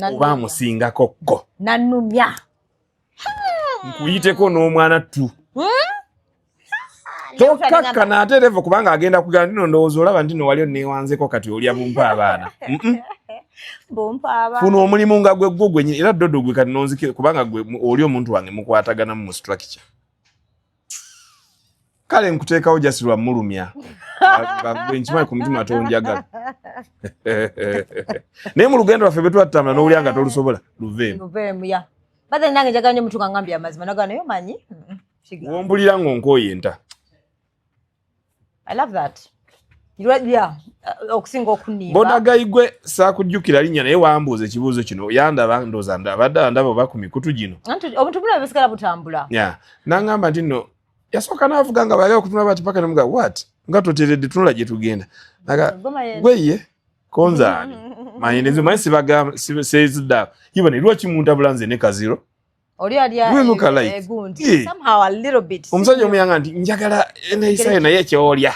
Oba amusingako ko nanumya nkuyiteko n'omwana ttu. Tokkakkana ate revo kubanga agenda kugamba ndino ndowooza olaba nti no wali onneewanzeko kati olya bumpa abaana. Funa omulimu nga gwe gwo gwenyini era dodo gwe kati nonzikire kubanga gwe oli omuntu wange mukwatagana mu structure. Kale nkuteekawo just lwa mulumya nkimanyi ku mutima tonjagala naye mu lugendo lwaffe bwe twatambula n'owulira nga tolusobola luveemu. Luveemu ya but nange njagala nnyo omuntu nga ngambye amazima nagala naye omanyi. Wompulira ng'onkooye enta. I love that. Yeah, okusinga okunimba. Boda guy gwe saakujjukira linnya naye wambuuza ekibuuzo kino yandaba ndowooza abadde andaba oba ku mikutu gino. Obuntu buno busigala butambula. Yeah. N'angamba nti nno yasooka n'avuga nga bayagala okutunula bati paka nemuga what nga toteredde tunula gye tugenda. Naga gwe ye konzaani manyi nze manyi sibagamba sezidda yibone lwaki muntabula nze ne Kaziro. Oli alya We look alike. Egundi. Somehow a little bit. Omusajja omuyanga nti njagala eneeyisayo naye kyolya.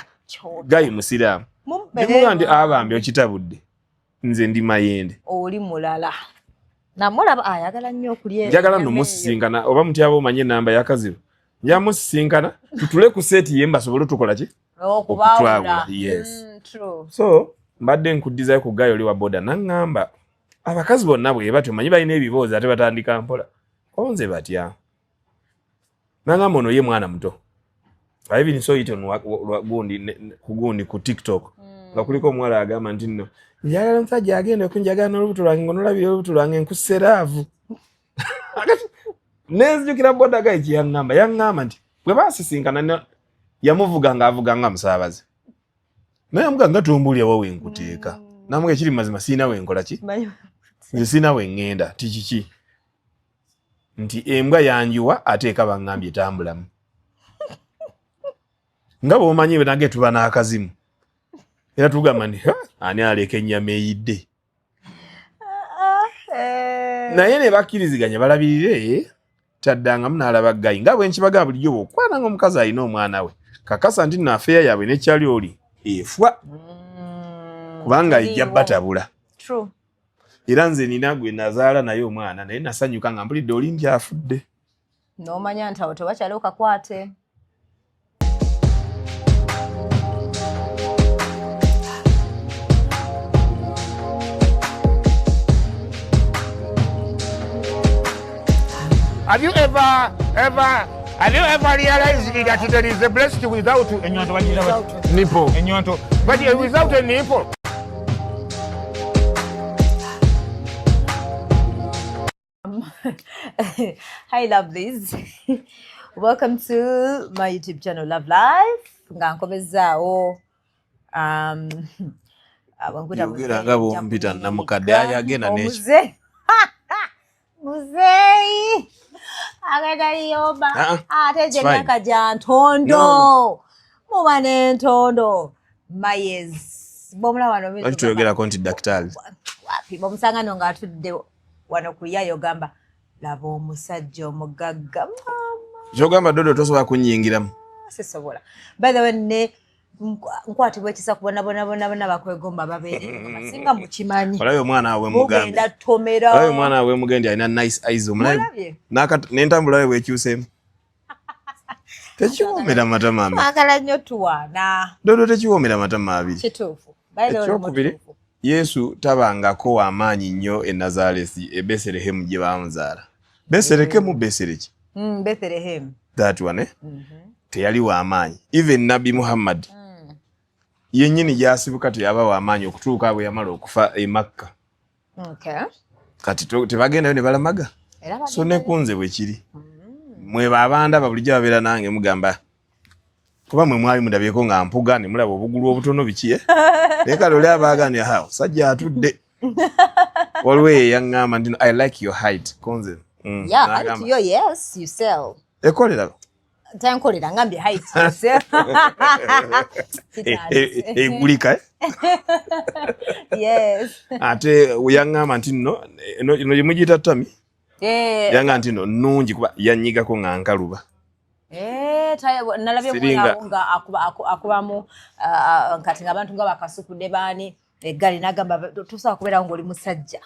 Guy musiraamu. Ndimuga nti abambi okitabudde. Nze ndi Mayende. Oli mulala. Namulaba ayagala nnyo okulya. Njagala nno musisinkana oba mutyaba omanye ennamba ya Kaziro. Nja musisinkana tutule ku seeti ye mbasobole tukola ki? Okutwawula. Yes. True. So mbadde nkuddizayo ku guy oli wa boda n'aŋŋamba abakazi bonna bwe batyo manyi balina ebiboozi ate batandika mpola. Konze batya. N'aŋŋamba ono ye mwana muto. I even saw it on gundi ku gundi ku TikTok. Nga kuliko omuwala agamba nti nno njagala omusajja agenda okunjagala n'olubuto lwange ng'onolabira olubuto lwange nkuseraavu. Nenzijukira boda guy kye yaŋŋamba. Yaŋŋamba nti bwe baasisinkana yamuvuga ng'avuga nga musaabaze. Naye yamuga nga tombuulira wa we nkuteeka. Namuga ekiri mazima sirina we nkola ki? Nze sirina we ŋŋenda. Ti kiki? Nti embwa yanjuwa ate eka baŋŋambye etambulamu. Nga bw'omanyi nange tuba n'akazimu. Era tugamba nti ani aleka ennyama eyidde? Naye ne bakkiriziganya balabirire taddangamu n'alaba guy nga bwe nkibaga bulijjo bw'okwana ng'omukazi alina omwana we kakasa nti nno affair yaabwe nekyali oli efwa kubanga ejja batabula. Era nze nina gwe nazaala naye omwana naye nasanyuka nga mpulidde oli nti afudde. N'omanya nti awo tewakyaliwo kakwate. Have you ever, ever, have you ever realized that there is a breast without Enyonto bagiyita bati? Nipple? Enyonto. But without a nipple. Hi lovelies. Welcome to my YouTube channel Love Life. Nga nkomezaawo Yogera nga bw'ompita namukadde agenda n'ekyo. Muzeeyi agenda liyomba ate gye myaka gya ntondo muba n'entondo mayes bw'omulaba wano Lwaki toyogerako nti dakitaali? Wapi bw'omusanga no ng'atudde wano ku yayo ogamba laba omusajja omugagga mama. Ky'ogamba Dodo tosobola kunnyingiramu. Sisobola. By the way ne nkwatibwa ekisa ku bonna bonna bonna bonna bakwegomba babeere singa mukimanyi. Olabye omwana we mugambe. Mugenda tomera. Olabye omwana we mugendi alina nice eyes omulabye. N'entambula ye bw'ekyuseemu. Tekiwoomera matama abiri. Twagala nnyo tuwaana. Dodo tekiwoomera matama abiri. Kituufu. Ekyokubiri Yesu tabangako w'amaanyi nnyo e Nazareth e Bethlehemu gye baamuzaala. Beserekemu Besereki. Bethlehem. That one eh? Teyali w'amaanyi. Even Nabbi Muhammad yennyini gy'asibuka teyaba w'amaanyi okutuuka bwe yamala okufa e Makka. Kati tebagendayo ne balamaga. So ne ku nze bwe kiri. Mwe abandaba bulijjo babeera nange mugamba kuba mwe mwali mundabyeko nga mpuga ne mulaba obugulu obutono biki eh? Naye kale oli abaaga nti aha omusajja atudde. Waliwo eyo yaŋŋamba nti I like your height konze. Yeah, height yo, yes, you sell. Ekolera. Tankolera ngambye height you sell. Egulika eh? Yes. Ate yaŋŋamba nti nno eno ye mugiyita tummy. Yanga nti nno nnungi kuba yannyigako nga nkaluba. Nalabye omwana nga akubamu kati ng'abantu nga bakasukudde baani. Eggaali n'agamba tosobola kubeerawo ng'oli musajja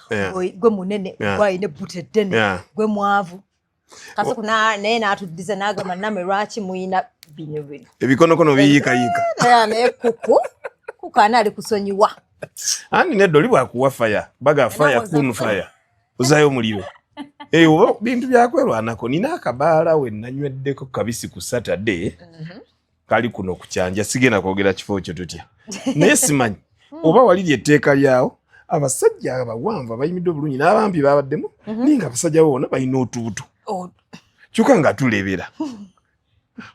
gwe munene, gwe alina ebbuto eddene, gwe mwavu. Kasuku naye n'atuddiza n'agamba, "Nammwe lwaki muyina bino bino?" Ebikonokono biyiikayiika. Naye kuku ani ali kusonyiwa? Andi nedda, oli bwakuwa fire, baga fire kun fire, ozayo omuliro. Eh, oba bintu byakwerwanako. Nina akabaala we nanyweddeko kabisi ku Saturday. Kali kuno ku Kyanja, sigenda kwogera kifo kyo tutya, naye simanyi oba waliri etteeka lyawo. Abasajja abawanvu abayimidde obulungi n'abampi babaddemu, naye nga abasajja bo bonna balina otubuto. Oh. Kyokka nga tulebera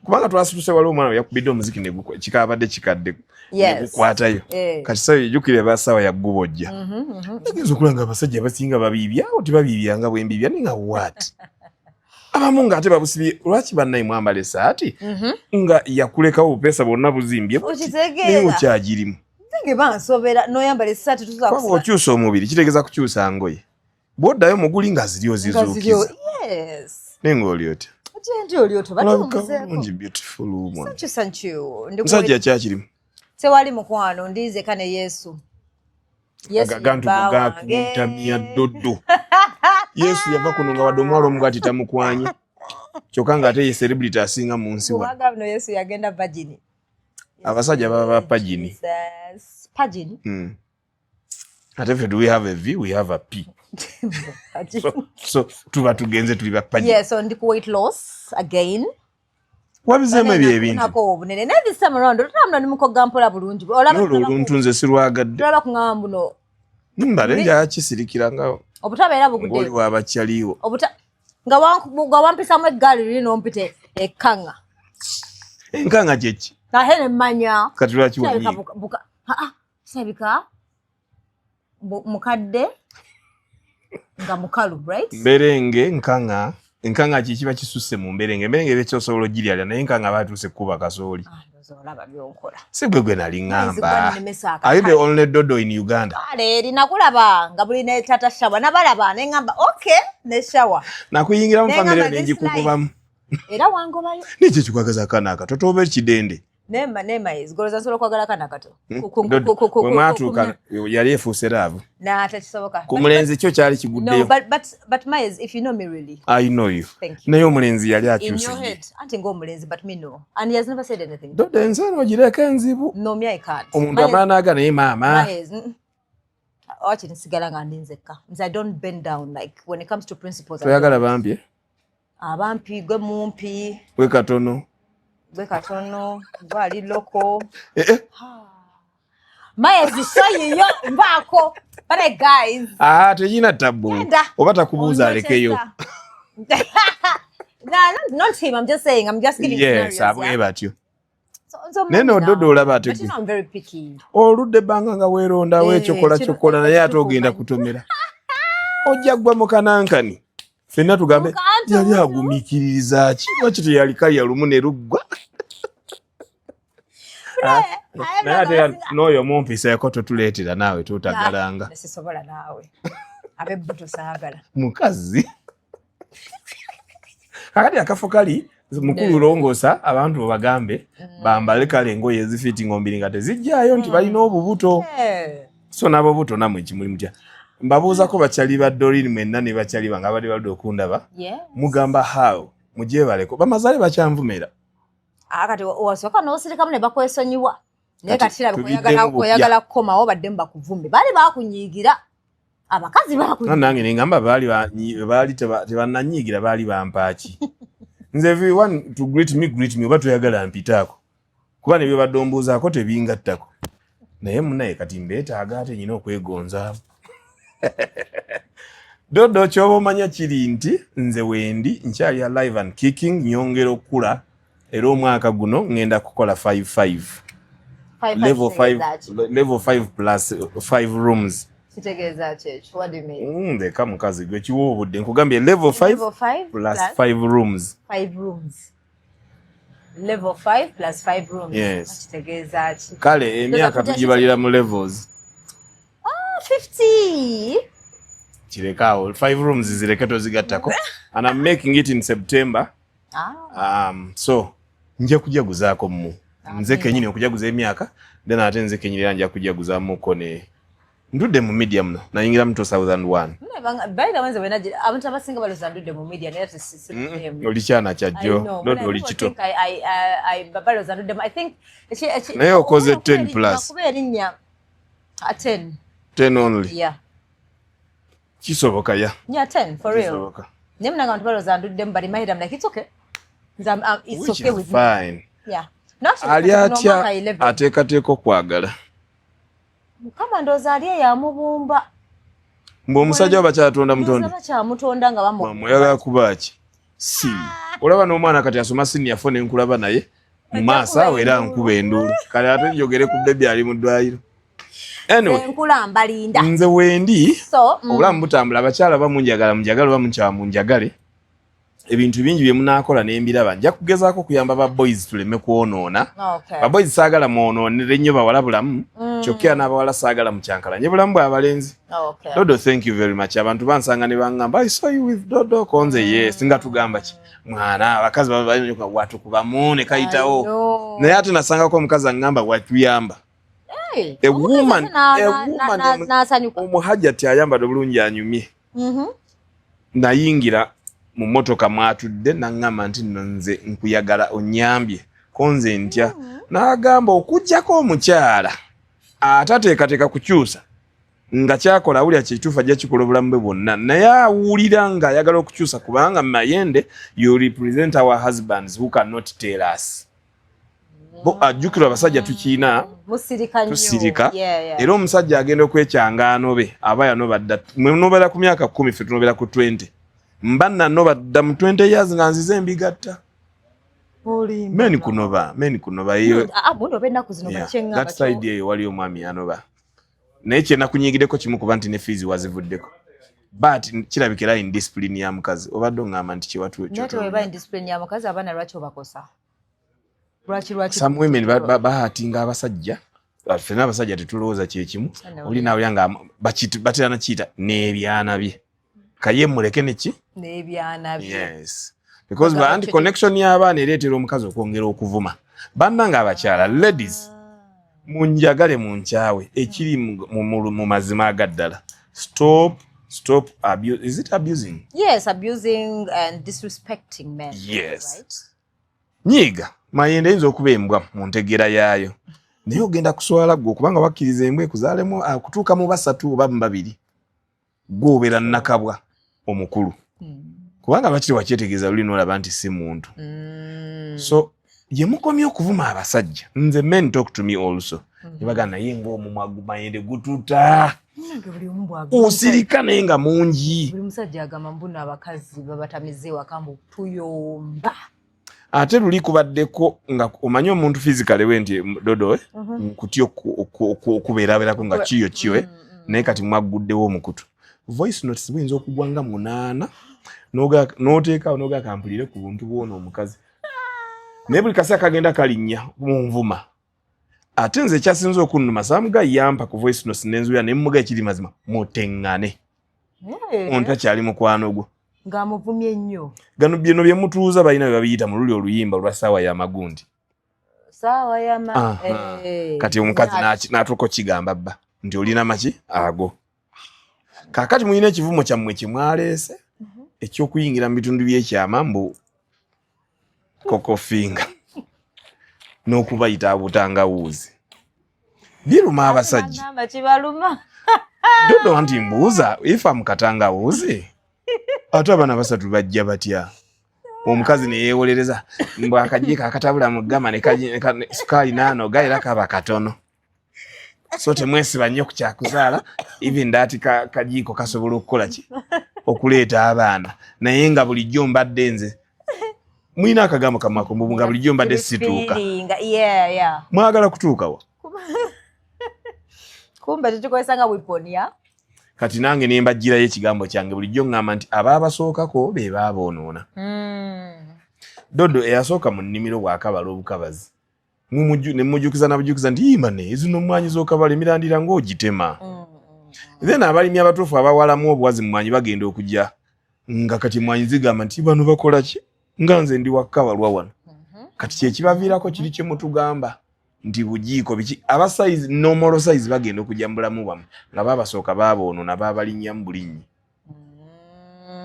kubanga twasituse, waliwo omwana we yakubidde omuziki kikabadde kikadde negukwatayo. Kati sawa ejjukire basawa ya gubojja. Nagenza okulaba nga abasajja abasinga babiibyawo, tebabiibyanga bwembiibya, naye nga what, abamu ng'ate babusibye. Lwaki bannaye mwambala esaati nga yakulekawo obupeesa bwonna buzimbye buti, Okitegeera? Naye okyagirimu? Nange bansobera n'oyambala essaati tusobola Kubanga okyusa omubiri kitegeeza kukyusa ngoye, bw'oddayo muguli nga ziri ozizuukiza. Naye ng'oli otya? Gyendi, oli otyo? Olabika Batuwumuzeeko. bulungi, beautiful woman. Thank you, thank you. Ndi Musajja kyakirimu? Tewali mukwano, ndinzeka ne Yesu. Yesu ye Agantu bba wange. Gakuntamya ddodo. Yesu yava kuno nga wadde omuwala omu gati tamukwanye, kyokka ng'ate ye celebrity asinga mu nsi wano. Kubanga bino Yesu yagenda virgin. Abasajja baba ba virgin. Jesus. Virgin. Ate ffe do we have a V? We have a P. Virgin. So tuba tugenze tuli ba virgin. Yeah, so ndi ku weight loss again. Wabizeemu ebyo ebintu? Nako obunene. Naye this time around otambula ndi mukoga mpola bulungi. Olaba Nolwo oluntu nze sirwagadde. Tulaba kuŋŋamba buno. Mbale njakisirikira nga Obutabeera ng'oli bugudde. wabakyaliwo. Obuta nga wampisamu eggaali liri n'ompita ekkaŋŋa. Enkanga kyeki? Ate ne mmanya. Kati lwaki Kirabika wanyiiga? aa, kirabika mukadde nga mukalu, right? Mberenge, nkanga. Enkanga kikiba kisusse mu mberenge. Emberenge eba ekyosobola ogiryalya, naye nkanga batuuse kukuba kasooli. Ah, ndowooza olaba byonkola. Si gwe gwe nali Naye ŋŋamba. nnemesa. Are you the only dodo in Uganda? Kale eri nakulaba nga buli ne tata shower, nabalaba ne ŋŋamba okay ne shower. Nakuyingira mu Naye famire ŋŋamba this nengikukubamu. Era wangobayo. Nekyo kikwagaza akaana akato toba ekidende. Nema nema izigoloza nsobola okwagala akaana kato. Dodo, bwe mwatuuka yali efuuse love. Na tekisoboka. Ku mulenzi kyo kyali No, kiguddeyo. but Myers, if you know me really. I know you. Thank you. Naye omulenzi yali In akyuse. your head, anti ng'omulenzi, but me no. And he has never said anything. Dodo, ensi eno ogireko enzibu. No, me I can't. Omuntu amala n'aga naye maama. Myers, Wakiri nsigala nga ndi nzekka. Nze I don't bend down, like when it comes to principles. I Toyagala don't. bambi, eh? Abampi gwe mumpi. Gwe katono. Gwe katono, gwe ali loko. Eh, eh. Myers, so yiyo mbaako. But hey, guys. Ah, tekirina tabbu. Genda. Oba takubuuza alekeyo. No, not him. I'm just saying. I'm just giving Yes, scenarios. abwe Yeah? batyo. So Naye no Dodo olaba ate But you know I'm very picky. Oludde ebbanga nga weerondawo Eh, ekyokola kyokola, naye ate ogenda kutomera, ojja ggwa mu kanankani, ffenna tugambe Mukantu yali muno. agumiikiririza ki? Lwaki teyalikaya lumu ne luggwa? Ah, naye ate n'oyo mumpiseeko, totuleetera naawe totagalanga. Sisobola naawe. Ab'ebbuto saagala. Mukazi kakati akafo kali mukulu, longoosa abantu babagambe bambale kale engoye ezifiitinga omubiri nga tezijjaayo nti balina obubuto. So n'abobuto nammwe kimuli mutya? Mbabuuzako bakyali ba Dorin mwenna ne bakyali bange abadde baludde okundaba. Mugamba how mugyebaleko bamazaale bakyanvumera. Ah, kati wasooka n'osirikamu ne bakwesonyiwa. Naye Kati kati kirabika tubiddemu bupya. oyagala kukomawo baddemu bakuvume. Baali bakunyiigira. Abakazi bakunyiigira. Nange nengamba baali tebannanyiigira, baali bampaaki. Nze if you want to greet me, greet me, oba toyagala mpitaako, kuba ne byobadde ombuuzaako tebingattako. Naye munaye kati mbeetaaga, ate nyina okwegonzaamu. Dodo, kyoba omanya kiri nti nze wendi nkyali alive and kicking, nyongera okukula, era omwaka guno ŋŋenda kukola 55 level 5, level 5 plus 5 rooms. Kitegeeza ki ekyo? What do you mean? Ndeka mukazi gwe kiwa obudde, nkugambye level 5 Level 5 plus 5 rooms. 5 rooms. Level 5 plus 5 rooms. Yes. Kitegeeza ki? Kale emyaka tugibalira mu levels. Ah, 50. Kirekaawo, 5 rooms zireke tozigattako, and I'm making it in September. Ah. So nja kujaguzaako mu nze kenyini okujaguza emyaka, then ate nze kenyini era nja kujaguzaamuko ne Ndudde mu media muno, nayingira mu 2001. By the way, nze bwe abantu abasinga balowooza ndudde mu media, naye Oli kyana kyajjo, Dodo, oli kito. Balowooza nduddemu. I think Naye okoze 10 plus. Kuba erinnya 10. 10 only? Yeah. Kisoboka, ya. Yeah, 10 for real. Kisoboka. Naye munange abantu balowooza nduddemu, but in my head I'm like, it's okay. Nze it's Which okay is with me. fine. Yeah. No, actually, Ali kati guno atya omwaka 11. ateekateeka okwagala? Mukama ndowooza ali eyamubumba. Mbu omusajja oba kyatonda mutonde? Ndowooza bakyamutonda nga bamu. Oyagala kuba ki? Si olaba n'omwana kati asoma senior four, nenkulaba naye mu maaso awo era nkuba enduulu. Kale ate njogere ku baby ali mu ddwaliro. Anyway, Enkula mbalinda. nze wendi So, obulamu butambula. Abakyala bamunjagala, munjagale oba munkyawa munjagale, ebintu bingi bye munaakola n'embiraba. Nja kugezaako okuyamba ba boys tuleme kwonoona. Ba boys saagala mwonoonere nnyo bawala bulamu, kyokka era n'abawala saagala mukyankalanye bulamu bw'abalenzi. Dodo, thank you very much. Abantu bansanga ne baŋŋamba, "I saw you with Dodo." Konze yes, nga tugamba ki mwana abakazi baba watukubamu ne I kayitawo. know. Naye ate nasangako omukazi aŋŋamba watuyamba. Hey, A woman, omukazi ate a woman, n'asanyuka. Omuhajjati ayambadde obulungi anyumye. Nayingira mu mmotoka mwatudde naŋŋamba nti nno nze nkuyagala onnyambye, ko nze ntya? N'agamba okuggyako omukyala atateekateeka kukyusa nga kyakola awulira kyekituufu ajja kikola obulamu bwe bwonna, naye awulira ng'ayagala okukyusa kubanga Mayende, you represent our husbands who cannot tell us. Bo ajjukirwa abasajja tukiina Musirika nnyo. Tusirika. Era omusajja agenda okwekyanga anobe aba yanoba dda. Mwe nobeera ku myaka 10, ffe tunobera ku 20. Mba nanoba dda mu 20 years nga nzize embigatta. Olimba. Men kunoba, men kunoba eyo. Ah, muno b'ennaku zino Yeah, bakyeŋŋamba. that side eyo wali omwami yanoba, naye kyenakunyigireko kimu kuba nti ne fees wazivuddeko, but kirabika era indiscipline ya mukazi obadde oŋŋamba nti kyewatu. Naye teweba indiscipline ya mukazi, abaana lwaki obakosa? Lwaki? Some women bahatinga abasajja. Ffenna abasajja tetulowooza kyekimu. Oli naawulira nga batera nakiyita n'ebyana bye, kaye muleke neki. N'ebyana bye. Yes, because Bagamba anti connection y'abaana ereetera omukazi okwongera okuvuma. Bannange abakyala, ladies, munjagale munkyawe, ekiri mu mazima agaddala, stop, stop abuse. Is it abusing? Yes, abusing and disrespecting men. Yes. Right? Nyiiga Mayende eyinza okuba embwa mu ntegeera yaayo, naye ogenda kuswala ggwe okubanga wakkiriza embwa ekuzaalemu kutuuka mu basatu oba mu babiri, gwe obeera nnakabwa omukulu, kubanga bakiri wakyetegeeza luli n'olaba nti si muntu. So ye mukomye okuvuma abasajja. Nze men talk to me also ne bagamba, naye ng'omumwa Mayende gututa. Nange buli omu bw'agamba. Osirika naye nga mungi. Buli musajja agamba mbuno abakazi babatamize ewaka, mbu tuyomba. Ate luli kubaddeko nga omanyi omuntu physically we nti Dodo, eh, nkutya okubeerabeerako nga kiyo kiyo, eh? Naye kati mwagguddewo omukutu, voice notes buyinza okugwa nga 8, n'oteekaawo n'oga kampulire ku buntu bwona omukazi, naye buli kaseera kagenda kalinnya munvuma. Ate nze ekyasinze okunnuma, samuga yampa ku voice notes nenzulira ne mmuga ekiri mazima muteŋŋane. Ontakyali mukwano gwo. Ng'amuvumye nnyo. Gano bino bye mutuuza balina bye babiyita mu luli oluyimba olwa ssaawa y'amagundi. Saawa yama. Aha. Kati omukazi n'atuuka okigamba bba nti olina maki ago. Kaakati mulina ekivumo kyammwe kye mwaleese ekyokuyingira mu bitundu by'ekyama, mbu kokofinga n'okubayita abutangawuuzi, biruma abasajja. Namba kibaluma. Dodo, nti mbuuza, ifa mukatangawuuzi, ate abaana basatu bajja batya? Omukazi neyeewolereza mbu akajiiko akatabula mu ggama ne sukaali naanoga era kaba katono, so temwesiba nnyo ku kyakuzaala. Even that kajiiko kasobola okukola ki okuleeta abaana, naye nga bulijjo mbadde nze mulina akagambo kamwako mbu nga bulijjo mbadde situuka. Feeling, yeah. Mwagala kutuukawa? Kumbe tukikozesa nga weapon ya. Kati nange ne mbagirayo ekigambo kyange, bulijjo ŋŋamba nti abaabasookako be baaboonoona. Dodo, eyasooka mu nnimiro bw'akabala obukabazi, ne mujjukiza nabujukiza nti yimane ezino mmwanyi z'okabala emirandira ng'ogitema. Then abalimi abatuufu abawalamu obuwazi mu mwanyi bagenda okujja nga kati emmwanyi zigamba nti bano bakola ki nga nze ndi wakkabalwa wano. Kati kyekibaviirako kiri kye mutugamba. Nti bujiiko biki, aba size, normal size bagenda okujja mu bulamu bwammwe nga babasooka baboonona, babalinnyamu bulinnyi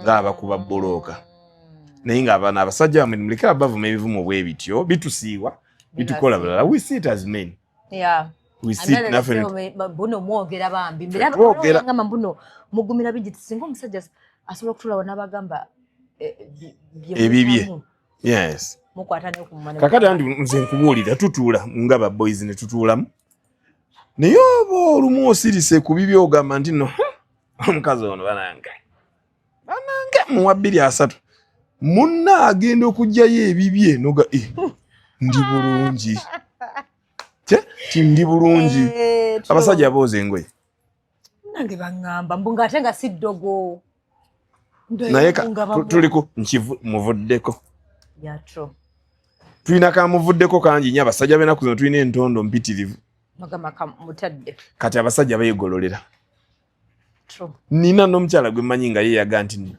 ng'abakuba bbulooka. Naye ng'abaana abasajja bamwe mulekera bavuma ebivumo bwe bityo, bitusiiwa, bitukola bulala. We see it as men. We see it naffe. Buno mwogera bambi. Twogera. Ngamba mbuno mugumira bingi, singa omusajja asobola okutulawo n'abagamba bye Ebibye. mutamu, mukwata ne Kakati andi nze nkubuulira, tutuula nga ba boys ne tutuulamu, naye oba olumu osirise ku bibyo, ogamba nti no, omukazi ono banange, banange, muwa 230, munna agenda okuggyayo ebibye noga, "Eh, ndi bulungi." Kye ti ndi bulungi. Eh, true. Abasajja booza engoye. Nange baŋŋamba mbu ng'ate nga si ddogo. Naye tuliku nkivu muvuddeko. Yeah, true. Tulina kamuvuddeko kangi nnyo. Abasajja b'ennaku zino tulina entondo mpitirivu. Bagamba kamutadde. Kati abasajja beegololera. True. Nina n'omukyala gwe mmanyi nga yeeyaga nti nno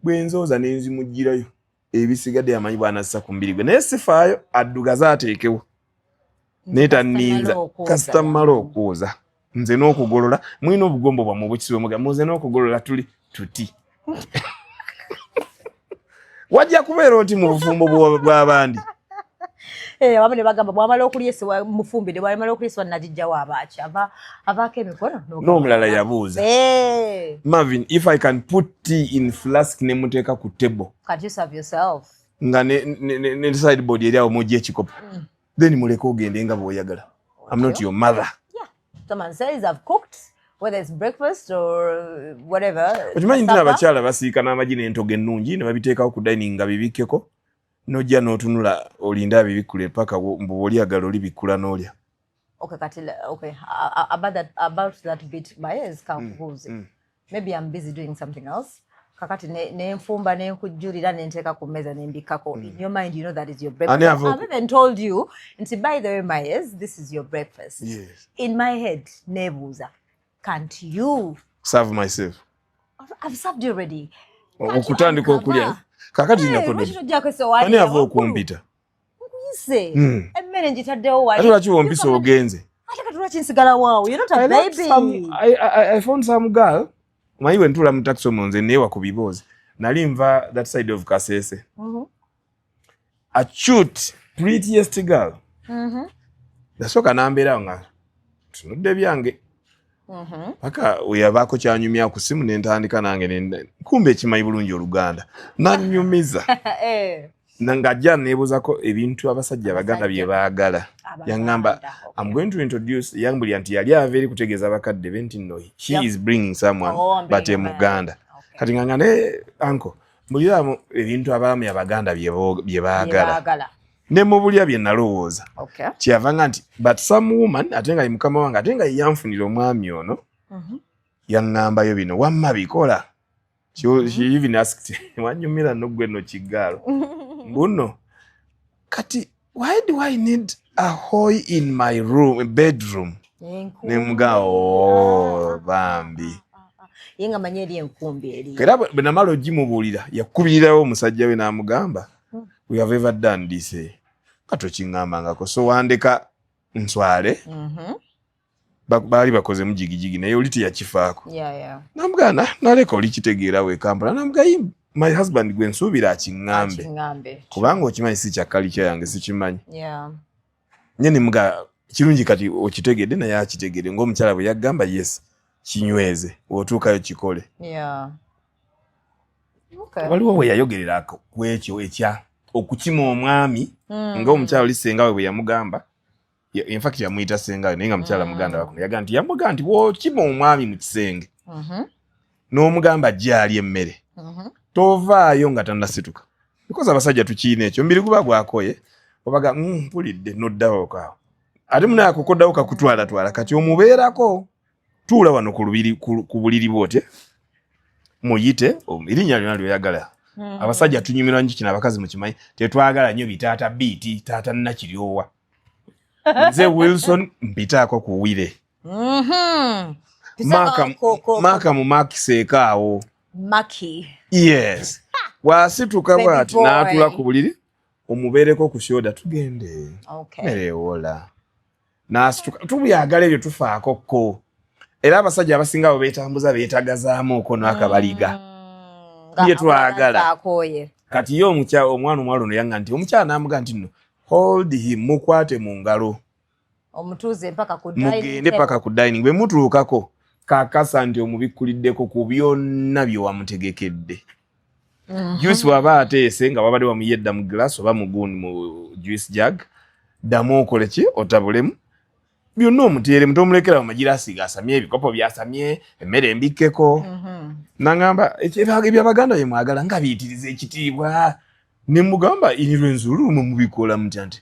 bwe nzooza nenzimugirayo, ebisigadde amanyi bw'anassa ku mubiri gwe, naye sifaayo, addugaze ateekewo, naye tanninza. Kasita mmala okwoza nze n'okugolola, mulina obugombo bwammwe obukisibe muga muze n'okugolola, tuli tuti wajja kubeera oti mu bufumbo bw'abandi. Eh, abamu ne bagamba bwamala okulya esiwa mufumbire, bwamala okulya esiwa nagijjawo, abaaki avaako emikono. N'omulala yabuuza, Eh, "Marvin, if I can put tea in flask ne muteeka ku table," Can't you serve yourself? Nga ne sideboard eri awo, mujja ekikopo, then muleke ogende nga bw'oyagala. I'm not your mother. Yeah. Someone says, "I've cooked," whether it's breakfast or whatever. Okimanyi nti supper. Abakyala basiika n'amagi n'entogo ennungi ne babiteekawo ku dining nga bibikkeko, n'ojja n'otunula olinde abibikkule paka mbu bw'olyagala olibikkula n'olya. Okay, kati, okay. About that bit, Mayez, kankubuuze. Maybe I'm busy doing something else. Kakati ne nfumba ne nkujjulira ne nteeka ku mmeeza ne mbikkako. In your mind, you know that is your breakfast. Ani ava I've even told you, nti by the way, Mayez, this is your breakfast. Yes. In my head, neebuuza, can't you? Serve myself. I've served you already. Okutandika okulya kakati Hey, nakono. lwaki tojjako essowaani Ani ava waggulu? okumpita? Nkuyise. Emmere ngitaddewo wali. Ate lwaki wompisa ogenze? Ate kati lwaki nsigala waawo? You're not a I like baby. I found some girl. Omanyi bwe ntuula mu taxi omwo nze neewa ku biboozi. Nali nva that side of Kasese. A cute, prettiest girl. Nasooka nambeerawo nga tunudde byange. Paka we yabaako kyanyumya ku simu ne ntandika nange kumbe ekimanyi bulungi Oluganda. Nanyumiza. Eh. Ng'ajja neebuuzako ebintu abasajja Abaganda bye baagala. Abaganda, Yaŋŋamba, "I'm going to introduce," yambulira nti yali ava eri kutegeeza abakadde be nti no, she is bringing someone, Oh, I'm but bringing a a man. Muganda. Kati nga nga ne uncle mbuliramu ebintu abaami Abaganda bye baagala. Baagala. Ne mubulya bye nalowooza. Kyeyava nga nti but some woman, ate nga ye mukama wange, ate nga ye yanfunira omwami ono, yaŋŋambayo bino wamma bikola. She even asked, "Wanyumira no gwe no kigaalo mbuno kati why do I need a hoe in my room, bedroom?" Enkumbi. Ne muga, "Oh, bambi." Ye nga manyi eri enkumbi eri. Era bwe namala ogimubuulira, yakubirirawo omusajja we n'amugamba, "We have ever done this, eh? Nga tokiŋŋambangako, so wandeka nswale." Baali bakozemu jigijigi, naye oli teyakifaako. Namugana naleka oli kitegeera we Kampala, namuga, "My husband gwe nsuubira akiŋŋambe." Akiŋŋambe. Kubanga okimanyi si kyakkalikya yange, sikimanyi. Nye nemuga, "Kirungi kati okitegedde, naye akitegedde ng'omukyala bwe yaggamba, yes, kinyweze, bw'otuukayo kikole." Waliwo we yayogerera ku ekyo ekya okukima omwami, ng'omukyala oli senga we bwe yamugamba. In fact yamuyita senga we, naye nga mukyala muganda wakuno. Yagamba nti yamugamba nti bw'okima omwami mu kisenge n'omugamba gyali emmere, tovaayo nga tannasituka, because abasajja tukiina ekyo, omubiri guba gwakoye, obaga, mpulidde," noddawo kaawo, ate munaye akukoddawo kakutwalatwala. Kati omubeerako, tuula wano ku lubiri, ku buliri bwotye, muyite erinnya lyonna lyoyagala. Abasajja tunyumirwa nnyo kino, abakazi mukimanyi, tetwagala nnyo bitaata biiti taata nnakiryowa. Nze Wilson mpitaako ku wire. Maaka mu makiseeko awo. Maki. Yes, bw'asituka Baby bw'ati boy. n'atula ku buliri, omubeereko ku shoulder, tugende. Okay. Mere ewola. N'asituka. Tubyagala ebyo, tufaako ko. Era abasajja abasinga abo beetambuza, beetagazaamu oko n'akabaliga. Nga Bye twagala. akooye. Kati ye omwana omuwala ono yanga nti omukyala n'amugaa nti nno hold him, mukwate mu ngalo. Omutuuze mpaka ku dining Mugende table. paka ku dining. Bwe mutuukako, kakasa nti omubikkuliddeko ku byonna bye wamutegekedde. Juice bw'aba ateese nga wabadde wamuyedda mu glass oba mu gundi, mu juice jug, ddamu okole ki, otabulemu byonna, omuteeremu. Tomulekera mu magiraasi gasamye, ebikopo byasamye, emmere embikkeko. Nangamba ebyabaganda bye mwagala nga biyitiriza ekitiibwa. Ne mugamba inirwe enzulu mwe mubikola mutya? Nti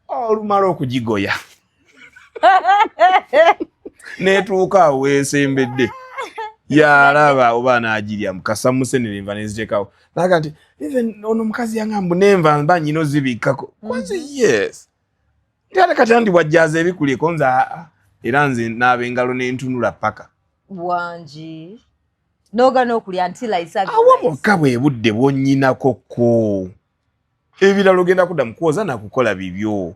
olumala okugigoya netuuka awo weesembedde, yalaba oba anaagirya mukasa musenere enva neziteekawo. Naga nti even ono omukazi yangamba nenva mba nyina ozibikkako kwanze. Yes, nti ate kati andi wajjaza ebikulyeko nze aa, era nze naaba engalo nentunula paka. Wangi n'ogana okulya until I serve you Awo rice. Bwokka bwe budde bwonnyinako ko, ebirala ogenda kudda mu kwoza nakukola bibyo.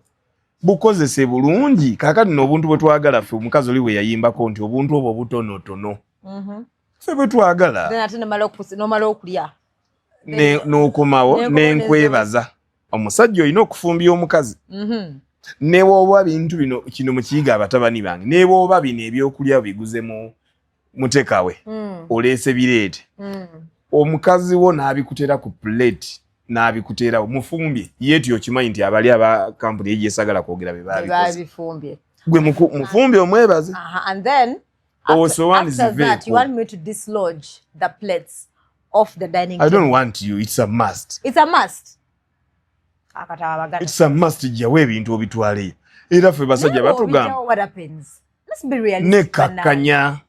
Bukozese bulungi. Kaakati nno obuntu bwe twagala ffe, omukazi oli bwe yayimbako nti obuntu obwo butonotono, ffe bwe twagala. Then ate nomala okulya. N'okomawo. Nenkomawo. Nenkwebaza. Omusajja olina okufumbya omukazi. Ne bw'oba bintu bino, kino mukiyiga abatabani bange, ne bw'oba bino ebyokulya biguze mu mutekawe, oleese bireete, omukazi wo n'abikutera ku plate, n'abikuteerawo, mufumbye yeeti. Okimanyi nti abali aba kampuni egyesagala kwogera be babikoze. Babifumbye. Gwe mufumbye omwebaze. And then Oh, so one is after that, you vehicle. want me to dislodge the plates off the dining I table. don't want you, it's a must. It's a must. Akataba abaganda. It's a must. Jjawo ebintu obitwaleyo. Era ffe basajja Naye batugamba bw'obijjawo, what happens? Let's be realistic. Nekakkanya,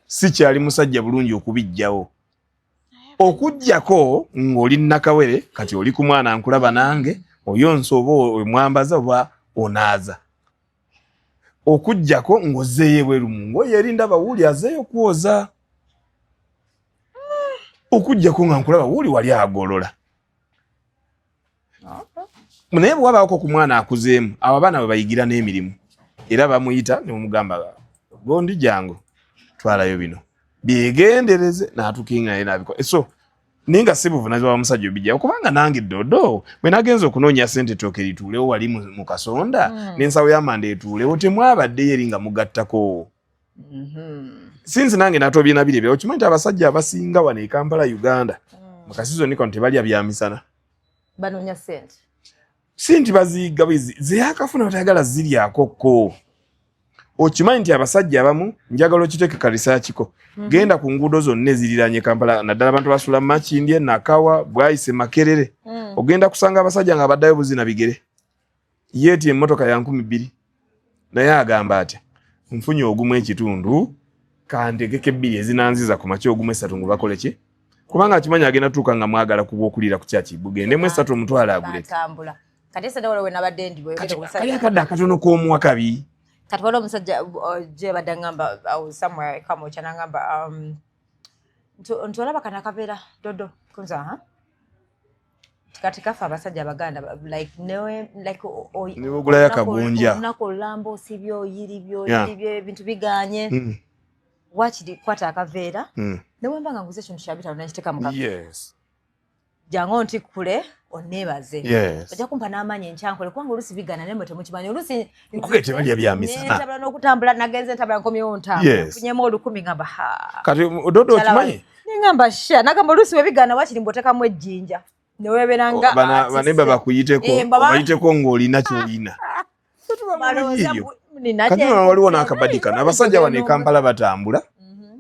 sikyali musajja bulungi okubijjawo, okugjako ng'oli nakawere. Kati oli ku mwana nkulaba nange oyonsa oba omwambaza oba onaaza, okugjako ng'ozzeeyo ebweru mu ngoye eri ndaba wuuli azeeyo kwoza, okugjako nga nkulaba wuuli wali agolola. Naye bwe wabaako ku mwana akuzeemu, abo abaana bwe bayigira n'emirimu, era bamuyita ne bamugamba, "Gondi, jangu twalayo bino, byegendereze," n'atukinga naye n'abikola. So naye nga si buvunaanyizibwa bwa musajja obijjawo, kubanga nange dodo bwe nagenza okunoonya sente, ettooke lituulewo wali mu kasonda, n'ensawo y'amanda etuulewo, temwabaddeyo eri nga mugattako. Since nange natobye nabiri ebyo, okimanyi nti abasajja abasinga wano e Kampala, Uganda, mu kasizoni kano tebalya byamisana. Banoonya sente. Si nti baziyiga bwizi, zeyakafuna batayagala ziryako ko. Okimanyi nti abasajja abamu, njagala okiteeke kalisaakiko, genda ku nguudo zonna eziriranye Kampala, naddala abantu basula Makindye, Nakawa, Bwayise, Makerere, ogenda kusanga abasajja nga baddayo buzina bigere. Yeeti emmotoka ya 2000, naye agamba atya, "Nfunye ogumu ekitundu, kantegeke ebbiri ezinanziza ku makya, ogumu esatu." Ngu bakole ki? Kubanga akimanyi agenda tuuka nga mwagala kuba okulira ku kyaki, bugendemu esatu, omutwalo aguleke. Batambula. Kati ese waliwo we nabadde ndi bwe Kati kali akadde akatono k'omuwa kabi. Kati waliwo omusajja gye badde ngamba, I was somewhere Kamwokya, nangamba nti olaba kano akabeera dodo kunza ha kati kafe abasajja abaganda like newe like Ne bw'ogulayo akagunja. Olunaku olulamba osibye, oyiribye, oyiribye, ebintu biganye, wakiri kwata akaveera, newemba nga nguze ekintu kya 500 nekiteeka mu kaveera, jangu ontikkule onneebaze. Ojja kumpa n'amaanyi enkyankole, kubanga oluusi bigana, naye mwe temukimanyi oluusi. Nkuge tebalya bya misana. Nentabula n'okutambula, nagenze ntabula, nkomyewo ntambula, nfunyemu 1000, ngamba ha. Kati dodo okimanyi. Nengamba sha, nagamba oluusi webigana wakiri mbwotekamu ejjinja newebeera nga artist. Banemba bakuyiteko, Eh, obayiteko ng'olina kyolina. Balowooza nina Kati kye- wano waliwo n'akabadi kano, abasajja wano e Kampala batambula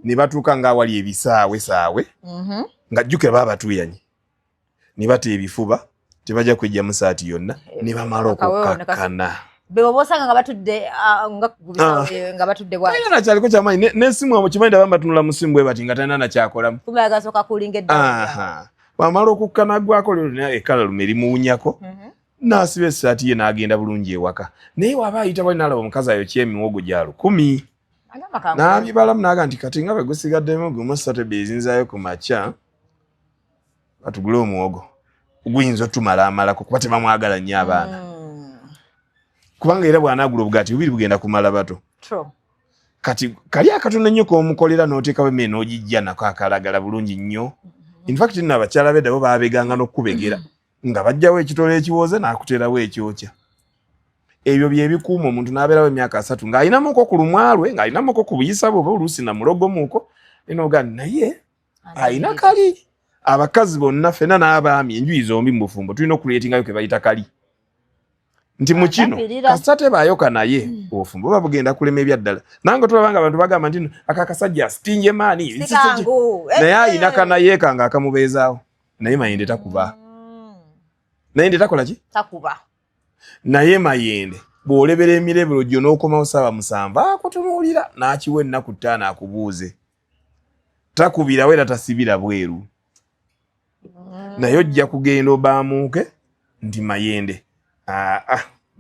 ne batuuka ng'awali ebisaawe saawe, nga jjukira baba batuuyanye, ne bata ebifuba, tebajja kwejjamu saati yonna ne bamala Akawewo ne okukakkana. Be oba osanga nga batudde nga ku bisaawe, nga batudde bwati. Talina nakyaliko kyamaanyi. N'essimu abo kimanyi taba batunula mu ssimu bwe bati nga talina nakyakolamu. Kumbe agasooka kulinga eddala. Aha. Bwamala okukkana gwako lyo ekkala lume erimuwunyako, n'asiba essaati ye n'agenda bulungi ewaka. Naye waba ayita wali n'alaba omukazi ayokya emiwogo gya 1000, Agamba kangu. N'abibalamu n'aga nti kati nga bwe gusigaddemu gumu ssatu ebbiri ezinzaayo ku makya batugule omuwogo guyinza otumala amalako, kuba tebamwagala nnyo abaana. Kubanga era bw'anaagula obugaati bubiri bugenda kumala bato. Kati kali akatono ennyo k'omukolera n'oteekawo emmere n'ogijja nako akalagala bulungi nnyo. In fact nno abakyala b'edda bo baabeganga n'okukubegera nga bajjawo ekitole ekiwooza n'akuteerawo ekyokya. Ebyo bye bikuuma omuntu n'abeerawo emyaka 30 ng'alinamuko ku lumwa lwe, ng'alinamuko ku buyisa bwe oba oluusi na mulogomuko, enoga naye alina kali. Abakazi bonna ffenna n'abaami enjuyi zombi mu bufumbo tulina okucreatingayo ke bayita kali. Nti mu kino kasita tebaayoka naye obufumbo buba bugenda kulema ebyaddala. Nange tulaba nga abantu bagamba nti aka akasajja stingy man, naye alina kanayeeka nga akamubeezaawo. Naye Mayende takuba. Mayende takola ki? Takuba. Naye Mayende bw'olebera emirebero gyo n'okomawo ssaawa 7 akutunuulira n'akiwa ennaku 5 akubuuze. Takubirawo era tasibira bweru. Naye ojja kugenda obaamuuke nti Mayende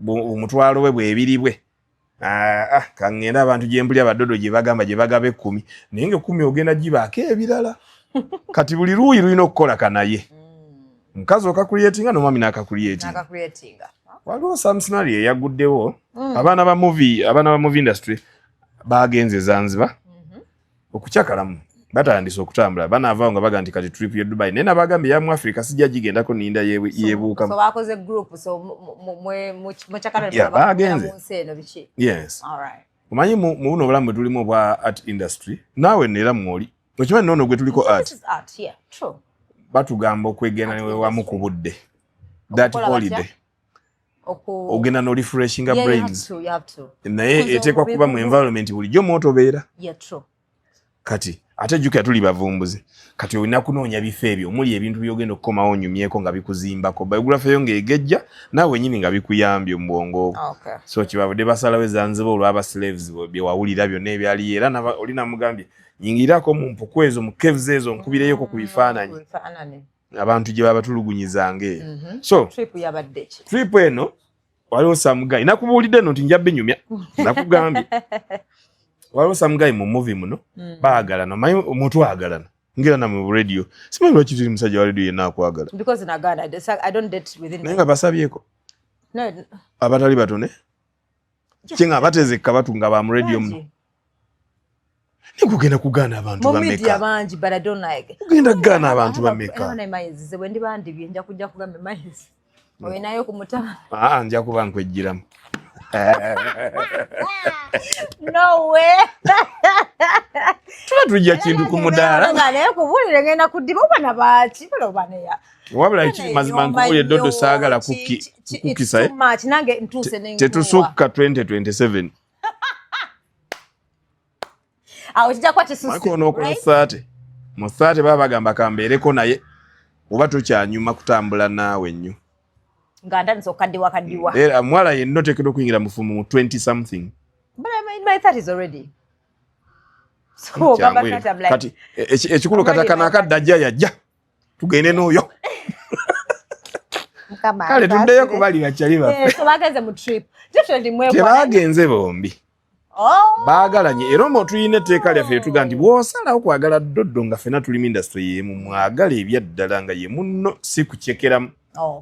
omutwalo we bwebiri bwe kaŋŋende abantu gye mpulira badodo gye bagamba gye bagaba 10 naye nga 10 ogenda gibaako ebirala. Kati buli luuyi lulina okukola kanaye. Omukazi okacreatinga n'omwami n'akacreatinga. Waliwo some scenario eyaguddewo abaana ba movie, abaana ba movie industry bagenze Zanzibar okukyakalamu. Batandise okutambula banaavaawo nga baga nti kati trip ye Dubai, naye nabagambye ya mu Africa sijja gigendako ninda yeebuukamu. So bakoze group, so mukyakala Yeah, bagenze. mu nsi eno biki? Yes. All right. Omanyi mu buno obulamu bwe tulimu obwa art industry, naawe nno era mwoli okimanyi noono gwe tuliko art. This is art, yeah, true. Batugamba okwegenda ne wewamu ku budde. That Okukola batya? holiday. Ogenda n'orefreshinga Yeah, you have brains. to, you have to. Naye Kuza eteekwa kuba mu environment bulijjo mw'otobeera. Yeah, true. Kati ate jjukira tuli bavumbuzi. Kati olina kunoonya bifo ebyo omuli ebintu by'ogenda okukomawo onyumyeko nga bikuzimbako. Biography yo ng'egejja naawe wennyini nga bikuyambye mu bwongo obwo. So kyebavudde basalawo e Zanzibar olw'aba slaves bye wawulira byonna ebyaliyo era oli namugambye nyingirako mu mpuku ezo mu caves ezo nkubireyoko ku bifaananyi. Abantu gye babatulugunyizanga eyo. So, Trip yabadde ki? Trip eno waliwo some guy nakubuulidde nno nti nja binyumya nakugambye waliwo some guy mu movie muno baagalana omanyi omuntu agalana ngera namwe mu radio simanyi lwaki tuli musajja wa radio yenna akwagala. Because nagaana, I don't date within Naye nga basabyeko No. abatali batone kye nga abateze kabatu nga ba mu radio muno. Bangi. Nikugenda kugaana abantu Mu media bameka? bangi, but I don't like. Ugenda kugaana abantu bameka? Abana emayizi, bwe ndiba ndibye nja kujja kugamba emayizi. Olinayo ku mutama. Nja kuba nkwejjiramu. No way. Tuba tujja kintu ku mudaala. Nga naye kubuulire ngenda kuddiba oba na baaki, bula oba neya. Wabula ekiri mazima nkubuulire Dodo saagala kukisa, eh? Too much, nange ntuuse ne nkuwa. Tetusukka 2027. Awo kijja kuba kisusse, Michael onookola right? 30. Mu 30 baba bagamba kambeereko naye oba tokyanyuma kutambula naawe nnyo. Nga ntandise okukaddiwa kaddiwa. Era omuwala yenna oteekeddwa okuyingira mu bufumbo mu 20 something. But I'm in my 30s already. So, ogamba Kyangu 30, I'm like, kati, ekikulu I'm already kata kano in my akadde ajja yajja. Tugende n'oyo. Mukama Kale tuddeyo ansaasire. ku bali bakyali baffe. So bagenze mu trip. Definitely mwekwana. Tebagenze bombi. Oh. Baagalanye era omwo tulina etteeka lyaffe lyetuga nti bw'osalawo kwagala Dodo nga ffenna tuli mu industry y'emu mwagala ebyaddala nga ye munno si kukyekeramu.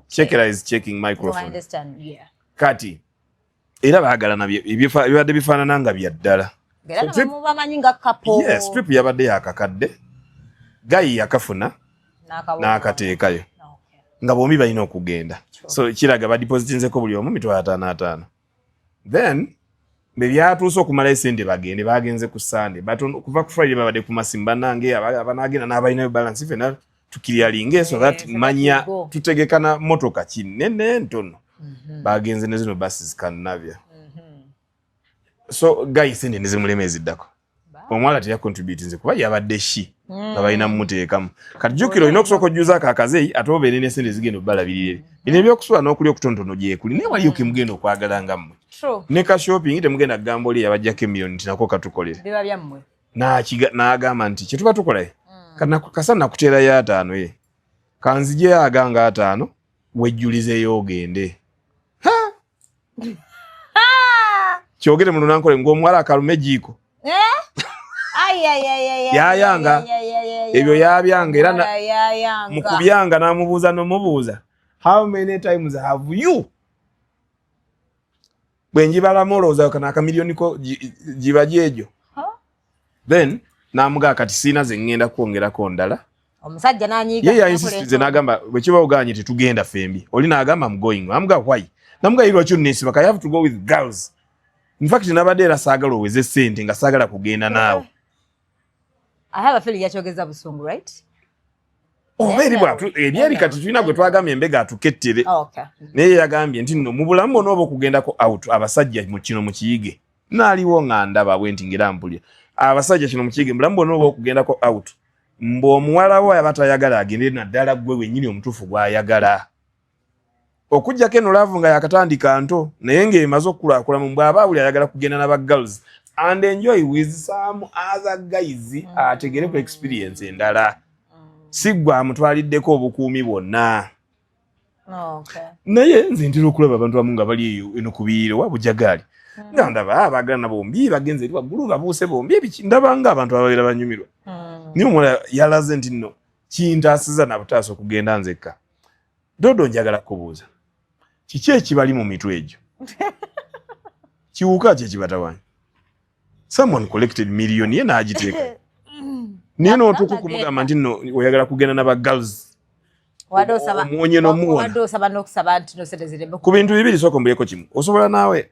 Chekera is checking microphone. No, I understand. Yeah. Kati era baagalana ebibadde bifaanana nga bya ddala. Era So nga trip mubamanyi nga couple. Yes, trip yabadde yakakadde. Guy yakafuna n'akateekayo. Nga bombi balina okugenda. So kiraga badepositinzeko buli omu mitwalo ataano ataano. Then bwe byatuuse okumalayo ssente bagende, bagenze ku Sunday. But kuva ku Friday babadde ku masimu bannange abanaagenda n'abalinayo balance ffenna tukiryalinge so that So that manya we go. tutegekana motoka kinene ntono. Bagenze ne zino buses Scandinavia. So guy ssente ne zimulema eziddako. Omuwala teyacontributinze kuba yabadde shi nga balina mumuteekamu. Kati jjukira olina okusooka ojjuzaako akazeeyi ate obeere n'essente zigenda obbalabirira. Bino ebyokusula n'okulya okutonotono gyekuli naye waliyo ke mugenda okwagala nga mmwe. Ne ka shopping temugenda kugamba oli yabajjako emiliyoni nti nako katukolere. Biba byammwe. N'agamba nti kye tuba tukola kasa nakuteerayo 5 ye. Kanzijeyo aganga 5 wejjulizeeyo ogende. Ha! Kyogere mu lunankole ng'omuwala akalume ejjiiko. Ai, ai, ai, ai, ai, Yayanga. ai, ai, ai, ai, Ebyo ai. yabyanga era Yayanga. mu kubyanga n'amubuuza n'omubuuza, how many times have you? Bwe njibalamu olowooza kano akamiliyoni ko giba gyegyo. Then n'amugaa kati siina ze ŋŋenda kwongerako ndala. Omusajja n'anyiiga. Ye yainsistize n'agamba bwe kiba ogaanye tetugenda ffembi. Oli n'agamba I'm going. Amugaa why? Namugaa lwaki onneesiba? I have to go with girls. In fact nabadde era saagala oweze ssente nga saagala kugenda naawe. I have a feeling yakyogeza busungu, right? Oba eri bwatu ebyeri kati tulina gwe twagambye embega atukettere. Naye yagambye nti nno mu bulamu bwonna oba okugendako out abasajja mu kino mukiyige. Naaliwo nga ndaba bwe nti ngera mpulira. Abasajja kino mukiyige mu bulamu bwonna oba okugendako out. Mbu omuwala wo aba tayagala agende naddala ggwe wennyini omutuufu gw'ayagala. Okuggyako eno love nga yakatandika nto naye ng'emaze okukulaakulana mbu aba awulira ayagala kugenda na ba girls and enjoy with some other guys ategere ku experience endala. Si ggwe amutwaliddeko obukuumi bwonna. Naye nze ntera okulaba abantu abamu nga bali eyo eno ku biyiro wa bujagaali. Nga ndaba abaagalana bombi bagenze eri waggulu babuuse bombi ebiki ndaba nga abantu ababeera banyumirwa. Naye omuwala yalaze nti nno kintaasiza na butaasa okugenda nzekka. Dodo njagala kubuuza kiki ekibali mu mitwe egyo? Kiwuka ki ekibatawaanya? Someone collected million ye n'agiteeka. Naye n'otuuka okumugamba nti nno oyagala kugenda na ba girls. Omuwonye n'omuwona. Wadde osaba n'okusaba nti no sente zireme. Ku bintu bibiri sooka ombulyeko kimu. Osobola naawe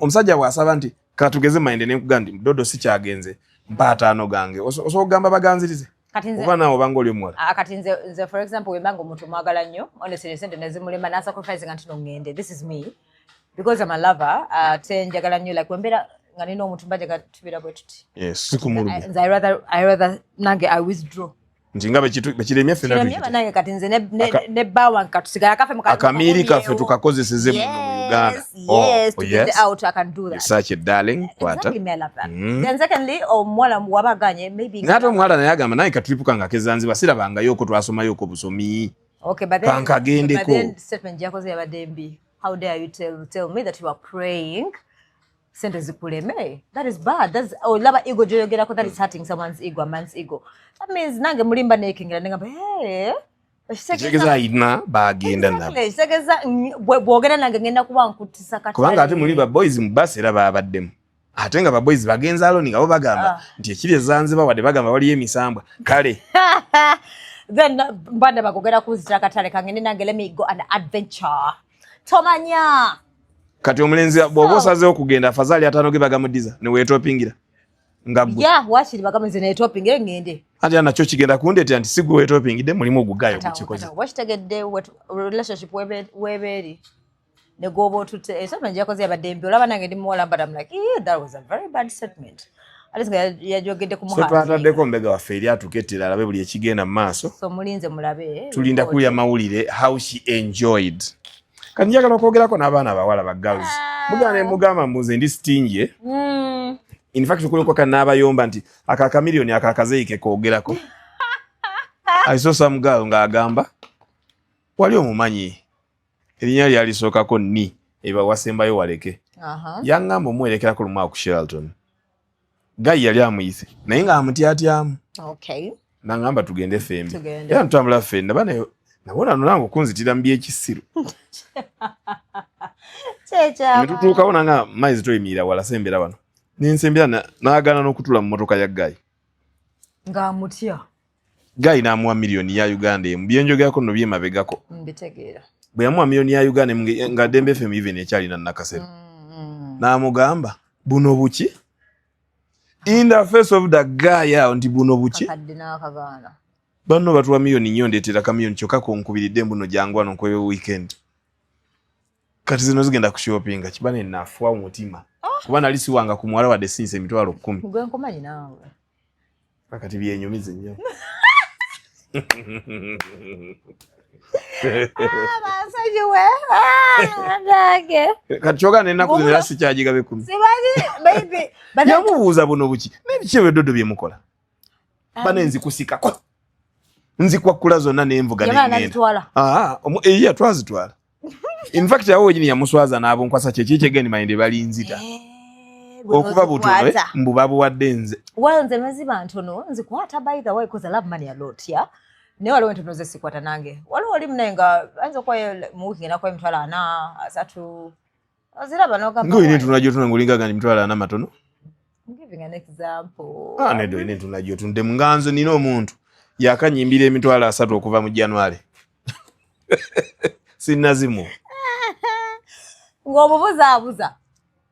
omusajja bw'asaba nti katugeze mayinde ne nkugamba nti Dodo sikyagenze mpa ataano gange. Osobola okugamba baganzirize? Oba naawe obanga oli omuwala. Kati nze for example wembanga omuntu mwagala nnyo honestly sente nezimulema na sacrifice nga nti no ngende. This is me because I'm a lover. Ate njagala nnyo like wembeera nga nina omuntu mba njagala tubeera bwe tuti. Yes, sikumulumya. Nze I rather nange I withdraw. Nti nga bekiremye ffenna Kiremye bannange kati nze ne bba wange katusigala kaffe mu akamiiri kaffe tukakozeseze muno mu Uganda. Yes, to get out, I can do that. You're such a darling. Kwata. Exactly, me, I love that. Then secondly, omuwala wabaganye maybe Naye ate omuwala naye agamba naye katripu kange ak'e sirabangayo okwo twasomayo okwo busomi. Okay, but then, Kankagendeko. but then statement gyakoze yabadde mbi. How dare you tell me that you are praying sente zikuleme? That is bad. That's olaba ego gyoyogerako, that is hurting someone's ego, a man's ego. That means nange mulimba neekengera nengamba hey, Kitegeeza ayina bagenda nabo. Kitegeeza bw'ogenda nange ngenda kuba nkutisa kati. Kubanga ate muli ba boys mu bus era babaddemu. Ate nga ba boys bagenze alone nga bo bagamba nti ekiri e Zanzibar wadde bagamba waliyo emisambwa. Kale. Then mbanda bakogera kunzita akatale kangende nange let me go an adventure. Tomanya. Kati omulenzi bw'oba osazeewo okugenda afazaali ataano ge bagamuddiza ne weetopingira. Nga ggwe. Yeah, waakiri bagamuddize ne weetopingire ngende. Ate nakyo kigenda kundeetera nti si gwe weetopingidde mulimu ogugaayo gukikoze. Wakitegedde relationship webeeri ne gw'oba otutte statement gyakoze yabadde mbi olaba nange ndi muwala but I'm like yeah, that was a very bad statement. At least nga yajogedde ku So twataddeko mbega waffe eri atukettera alabe buli ekigenda mu maaso. So mulinze mulabe. Tulinda kuwulira mawulire how she enjoyed. Kati njagala okwogerako n'abaana abawala ba girls. Muganda ne mugamba mbuze ndi stingy. In fact kuliko kanaabayomba nti aka kamiliyoni aka akazeeyi ke koogerako. I saw some girl ng'agamba wali omumanyi erinnya lyalisookako ni eba wasembayo waleke. Yaŋŋamba omuwerekerako lumu ku Sheraton. Guy yali amuyise naye ng'amutyatyamu. Okay. N'aŋŋamba tugende ffembi. Era ntutambula ffenna bane nabona nange okunzitira mu by'ekisiru. Ne tutuukawo nanga maizi toyimirira wala sembera wano. Nensembera n'agaana n'okutuula mu mmotoka ya Guy. Ng'amutya. Guy n'amuwa miliyoni ya Uganda emu. Bye njogerako nno byemabegako. Mbitegeera. Bwe yamuwa miliyoni ya Uganda emu nga Dembe FM even ekyalina Nakasero. N'amugamba buno buki? In the face of the guy awo nti buno buki? Kakadde n'akagaana. Banno batuwa miliyoni nnyo ndeetera kamiliyoni kyokka konkubiridde mbuno jangu wano nkwebe weekend. Kati zino zigenda kushoppinga kiba ne nafuwa omutima. Kuba nali siwanga ku muwala wadde sinse emitwalo 10. Gwe nkumanyi naawe. Kati byenyumize nnyo. Bansonyiwe. Nange. Kati kyogana ennaku zino era sikyagigabe 10. Simanyi, maybe. Yamubuuza buno buki? N'ebiki ebyo Dodo bye mukola? Bane nzikusikako. Nzikwakkula zonna n'envuga n'engenda. Eya twazitwala. In fact awo wenyini yamuswaza n'abunkwasa kye kyekyegendi mayinde balinzita. Okuva butono mbu babuwadde nze. Well nze maziba ntono nzikwata by the way because I love money a lot, yeah. Naye waliwo entono ze sikwata nange. Waliwo oli munaye nga ayinza okuwa mu wiiki ngenda kuwa emitwalo 4, 3. Oziraba n'ogamba Nga olina why? entunula gy'otunula ng'olinga gandi 40,000 matono. I'm giving an example. Ah, nedda, olina entunula gy'otunuddemu nga nze nina omuntu yakanyimbira 30,000 okuva mu January. Sinnazimu. Ng'obubuzaabuza.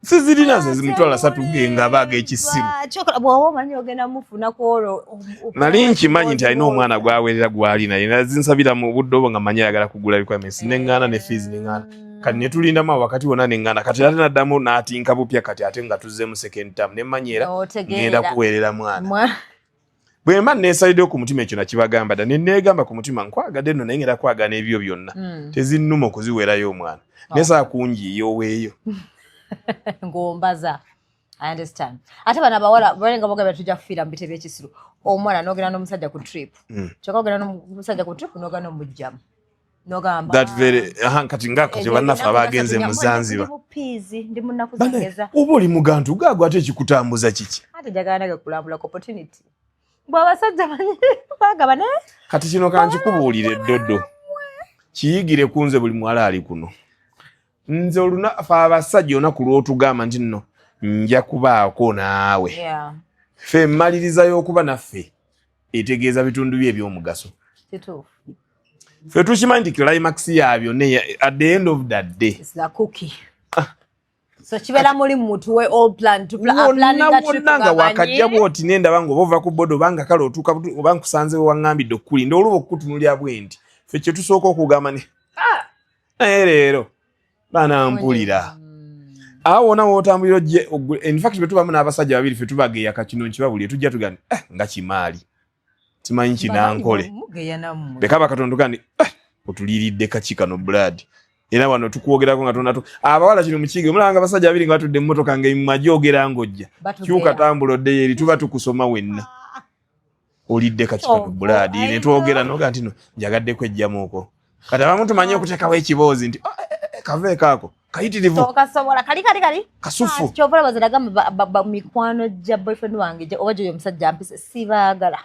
Sizirina nze 30,000 ge nga baaga ekisiru. Kyokola bw'oba omanyi ogenda mufuna ku olwo. Nali nkimanyi nti alina omwana gw'aweerera gw'alina, nazinsabira mu budde obwo nga mmanyi ayagala kugula requirements, ne ŋŋaana ne fees ne ŋŋaana. Kati ne tulindamu awo wakati wonna ne ŋŋaana, kati ate n'addamu n'atinka bupya, kati ate nga tuzzeemu second term ne mmanyi era Otegeera. ŋŋenda kuweerera mwana. Bwe mba neesaliddeyo ku mutima, ekyo nakibagamba dda, ne neegamba ku mutima nkwagadde nno, naye ngenda kwagana ebyo byonna tezinnuma okuziweerayo omwana, naye saa kungiiya oweeyo. Ng'ombaza. I understand. Ate bano abawala balenga bogamba tujja kufiira mu bitebe ekisiru. Omwana n'ogenda n'omusajja ku trip. Kyokka ogenda n'omusajja ku trip n'ogenda n'omugjamu. N'ogamba That very aha, kati nga kati bannaffe abagenze mu Zanzibar. Ndi mu piizi, ndi mu nnaku Banne, zangeza. oba oli mugantu gaagwe ate ekikutambuza kiki? Ate njagala nange kulambula ku opportunity. Bwe abasajja manyi bagaba naye. Kati kino kankikubuulire, eddodo kiyigire ku nze, buli muwala ali kuno. Nze oluna fe abasajja olunaku lw'otugamba nti nno nja kubaako naawe, ffe emmaliriza y'okuba naffe etegeeza bitundu bye eby'omugaso. Kituufu. Ffe tukimanyi nti climax yaabyo ne at the end of the day It's the cookie. So kibeera muli mutuwe all plan to plan wonna wonna nga wakajja bwoti nendaba nga oba ova ku boda obanga kale otuuka oba nkusanze we waŋŋambidde okukulinda, oluba okukutunulira bwe nti ffe kye tusooka okugamba ni "Ah, naye leero banampulira." Awo wonna wootambulira ojje in fact bwe tubamu n'abasajja babiri, ffe tubageya kakino nkibabulire, tujja tugamba nti, "Eh, nga kimaali simanyi kinankole." Mugeya nammwe. Leka bakatonda kandi eh, otuliiridde kaki kano blood, era wano tukwogerako nga tonatu abawala kino mukiige, mulaba nga abasajja babiri nga batudde emmotoka nga emimwa gyogera ng'ojja Batugeya. Kyuka tambula oddeyo eri, tuba tukusoma wenna olidde kaki kano Oh, blood, I ne twogera noga nti no njagadde kwejjamuuko. Kati abamu tumanyi okuteekawo ekiboozi nti "Ah, eh, eh, kaveeko ako kayitirivu." Tokasobola kali kali kali. Kasufu. Kyova olaba nze nagamba mikwano gya boyfriend wange oba gyoyo omusajja ampise sibaagala.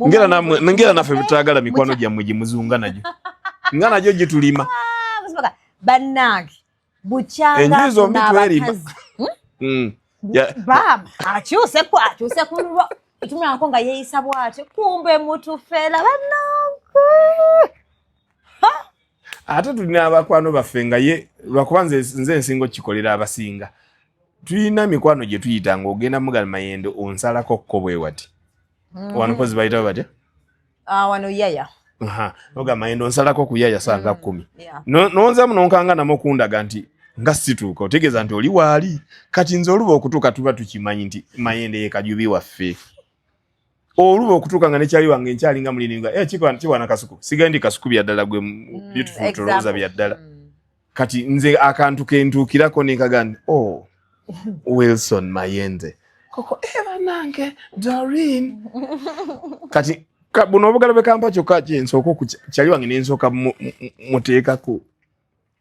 Ngera naffe butaagala mikwano gyammwe gye muzunga nagyo nga nagyo gitulima. Ah, musibaga, bannange bukyanga Enjuyi zombi nfuna twerima. abakazi. Yeah. Bam akyuse ku lulwo etumulako nga yeeyisa bw'atyo, kumbe mutufeera bannange. Ate tulina abakwano baffe nga ye lwakuba nze nsinga okukikolera abasinga, tulina mikwano gye tuyita ng'ogenda mugala mayendo onsalako kko bwe wati wano kozi bayitawo batya? Ah, wano yaya. Aha, oga mayendo onsalako ku yaya sanga 10. Yeah. Nonzamu nonkanga namo okundaga nti nga situuka, otegeeza nti oli waali. Kati nze oluba okutuuka tuba tukimanyi nti mayende ye kajubi waffe, oluba okutuuka nga nekyali wange nkyali nga mulini nga eh, kiwana kasuku sigaye ndi kasuku bya ddala gwe beautiful tolowooza bya ddala. Kati nze akantu kentuukirako nenkaga nti oh, Wilson Mayenze koko eba nange Doreen. Kati buno obugalo bwe kampa kyokka kyensooka kyali wange nensooka muteekako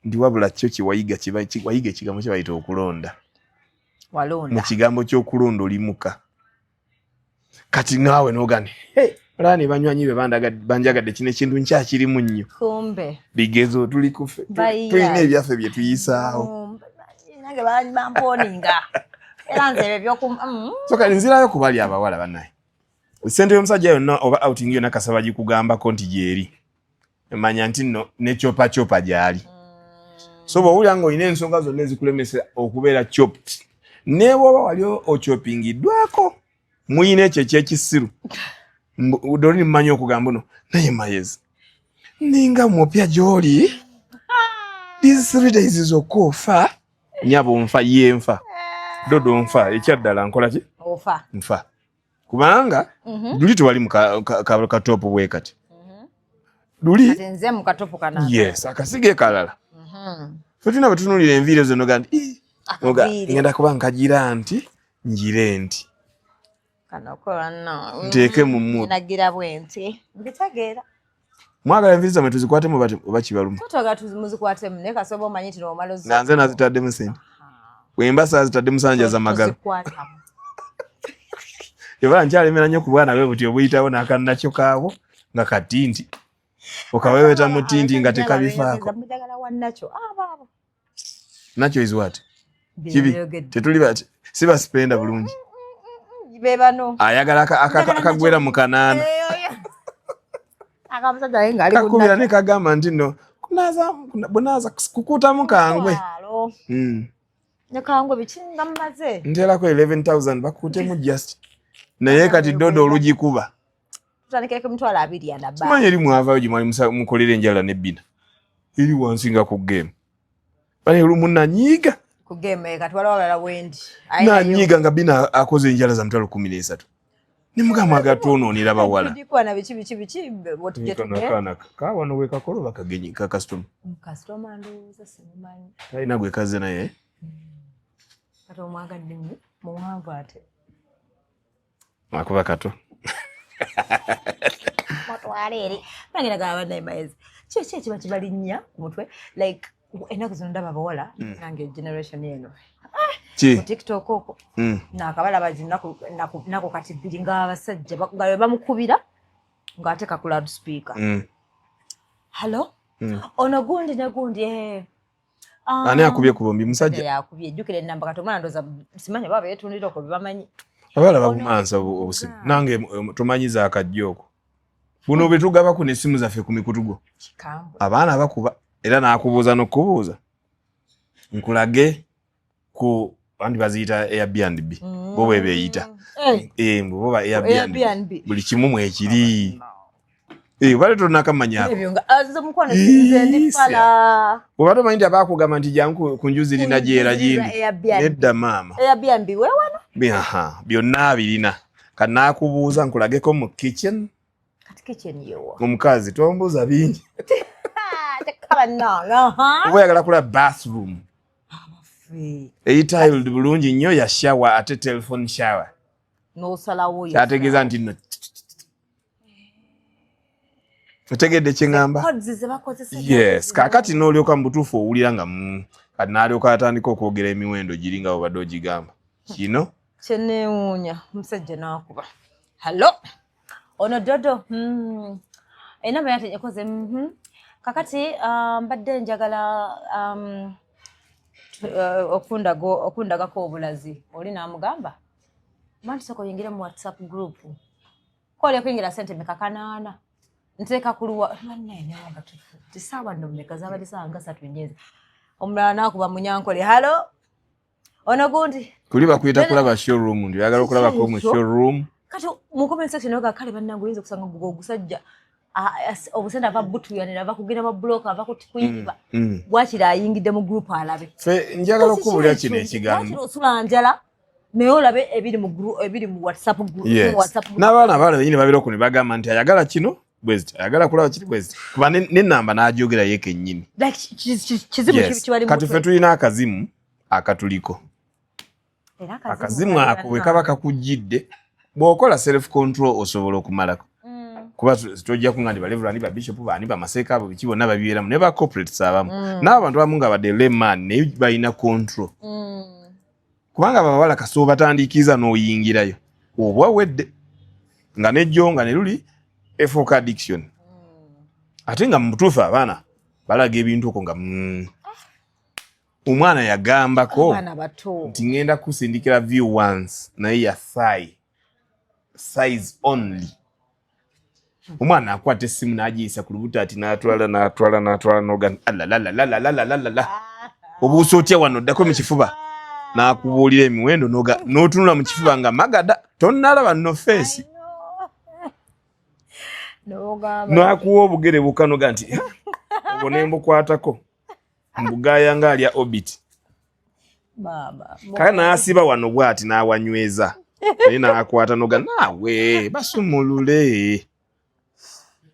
ndi wabula kyo kiwayiga wayiga ekigambo kye bayita okulonda mu Walonda. Kigambo ky'okulonda olimuka kati naawe noga nti hey, olaba ne banywanyi be banjagadde kino ekintu nkyakirimu nnyo. Kumbe. Bigezo tuli kufe Bayiya. Tulina ebyaffe bye tuyisaawo. Nange bamponinga era nze ebyo byoku So kati nzirayo ku bali abawala bannaye, sente y'omusajja yonna oba outing yonna kasaba gikugambako nti gyeri, manya nti nno ne chopa gyali. So bw'owulira ng'olina ensonga zonna ezikulemesa okubeera chopped, ne bw'oba wali ochopingiddwako, muyina ekyo ekyekisiru doli mmanyi okugamba no naye mayezi ninga mupya gy'oli these 3 days zokka ofa nyabo nfa ye nfa dodo nfa ekyaddala nkola ki? Ofa. Nfa kubanga luli tewali mu ka top bwe kati luli. Kati nze mu ka top kana. Yes, akasige kalala. Fe tulina bwe tunuulira enviiri ezo noga nti "Ii," noga Akaviiri. Ngenda kuba nkagira nti ngire nti Kano kola no. Nteeke mu mood. Nagira bwe nti mbitegeera. Mwagala enviiri zammwe tuzikwatemu oba kibaluma? Tutwaga muzikwatemu naye kasoba omanyi nti nomala Nga nze nazitaddemu sente, bwemba saazitaddemu sanja zamagalo. Tozikwatamu. Eba nkyalemera nnyo ku bwana bwe buti obuyitawo n'akannakyo kaabwo nga katinti okaweweta mu tinti nga tekabifaako. Mujagala wannakyo abaabo. Nakyo is what? Kibi tetuli bati siba spenda bulungi. Be bano. Ayagala akagwera mu kanaana. Akamusajja naye ng'ali Kakubira ne kagamba nti no kunaza bunaza kukutamu kangwe. Ne kangwe biki nga mmaze. Nterako 11,000 bakutemu just. Naye kati dodo olugikuba. Tutandikireko 20,000 anaba. Simanyi eri mwavaayo gye mwali mukolera enjala n'ebbina. Eri wansi nga ku game. Bale olumu nanyiiga. Ku game kati waliwo abalala wendi. Nanyiiga nga bina akoze enjala za 13,000. Ne mugamba agatwonoonera bawala. Ndikwana biki biki biki what get to get. Kana ka wano we kakolo bakagenyi ka customer. Customer ndowooza simumanyi. Talina gwe kaze naye. Kati omwagadde nnyo muwanvu ate. Akuba kato. Mutwale eri. Nange nagamba bannaye maezi. Ki ki ekiba kibalinnya ku mutwe like ennaku zino ndaba abawala nange generation eno. Ki? Ku TikTok okwo. Naakabalaba nnaku kati bbiri ng'abasajja nga bwe bamukubira ng'ateeka ku loudspeaker. Hello? Ono gundi ne gundi eh. Ani akubye ku bombi musajja? Yakubye jjukira ennamba kati omwana ndowooza simanyi oba beetundira okwo bye bamanyi. Abawala babumansa obusimu. Nange tumanyiza akajja okwo. Buno bwe tugaba kuno essimu zaffe ku mikutu gwo. Kikambwe. Abaana bakuba era n'akubuuza n'okubuuza. Nkulage ku andi baziyita Airbnb. Bo bwe beeyita. Mbu bo ba Airbnb. Airbnb. Buli kimu mwekiri. Bale tonakamanya. Ebyo nga nze mukwano nze ndi fala. Oba tomanyi nti abaakugamba nti jangu ku nju zirina gyera gindi. Nedda maama. Airbnb we wano? Aha, byonna birina. Kati n'akubuuza nkulageko mu kitchen. Kati kitchen yewa. Omukazi tombuuza bingi. Tekaba nnange, aha. Oba oyagala kulaba bathroom. Abaffe. Eyi tiled bulungi nnyo ya shower ate telephone shower. N'osalawo Kyategeeza nti nno. Otegedde kye ŋŋamba? Codes ze bakozesa. Yes, kaakati n'olyoka mu butuufu owulira nga kati n'alyoka atandika okwogera emiwendo giri nga bw'obadde ogigamba. Kino? Kye neewuunya, omusajja n'akuba. Hello? Ono Dodo. Enamba yate ekoze. Kakati mbadde njagala okundagako obulazi. Oli n'amugamba? Mmanti sooka oyingire mu WhatsApp group. Ko oli okuyingira ssente mmeka 800. Nteeka ku luwa. Bannaye newanga tufu. Tisaawa nno mmeka zaabadde ssaawa nga 3 nnyezi. Omulala n'akuba Munyankole. Hello? Ono gundi. Kuli bakuyita kulaba showroom ndi oyagala okulabako mu showroom. Kati mu comment section yoga kale bannange oyinza okusanga gugo ogusajja. Obusente ava butuyanira, ava kugenda mu block, ava kuyiba. Bwakiri ayingidde mu group alabe. Ffe njagala Kati okubuulira kiki kino ekyo? ekigambo. Bwakiri osula njala naye olabe ebiri mu group, ebiri mu WhatsApp group, mu WhatsApp group. N'abaana abaana bennyini babeera okwo ne bagamba nti ayagala kino bweziti, ayagala kulaba kiri bweziti. Kuba n'ennamba n'agyogera ye kennyini. Like, kizibu kibali mu Kati mutwe. ffe tulina akazimu akatuliko. Era akazimu Akazimu kali ako bwe bannange. kaba kakujjidde, bw'okola self control osobola okumalako. Kuba tojja kunga nti ba Reverend, ba Bishop, baani, ba Maseka abo biki bonna babibeeramu, ne ba corporates abamu. N'abantu abamu nga badde layman naye balina control. Kubanga abawala kasooba batandiikiriza n'oyingirayo. Oba wedde nga nejjo nga ne luli efuuka addiction. Ate nga mu butuufu abaana balaga ebintu okwo nga Omwana yagambako Abaana bato. nti ngenda kusindikira view once naye ya thigh size only. Omwana akwata essimu n'agiyisa ku lubuto ati n'atwala n'atwala n'atwala n'oga nti alalalalalalalala. Obuusa otya wano ddako mu kifuba n'akubuulira emiwendo n'otunula mu kifuba nga magada tonnalaba nno feesi. N'ogamba. N'akuwa obugere bukka n'oga nti, ha, obwo ne mbukwatako. Mbugaaya ng'alya orbit. Maama. Kale n'asiba wano bw'ati n'awanyweza. Naye n'akwata n'oga naawe basumulule.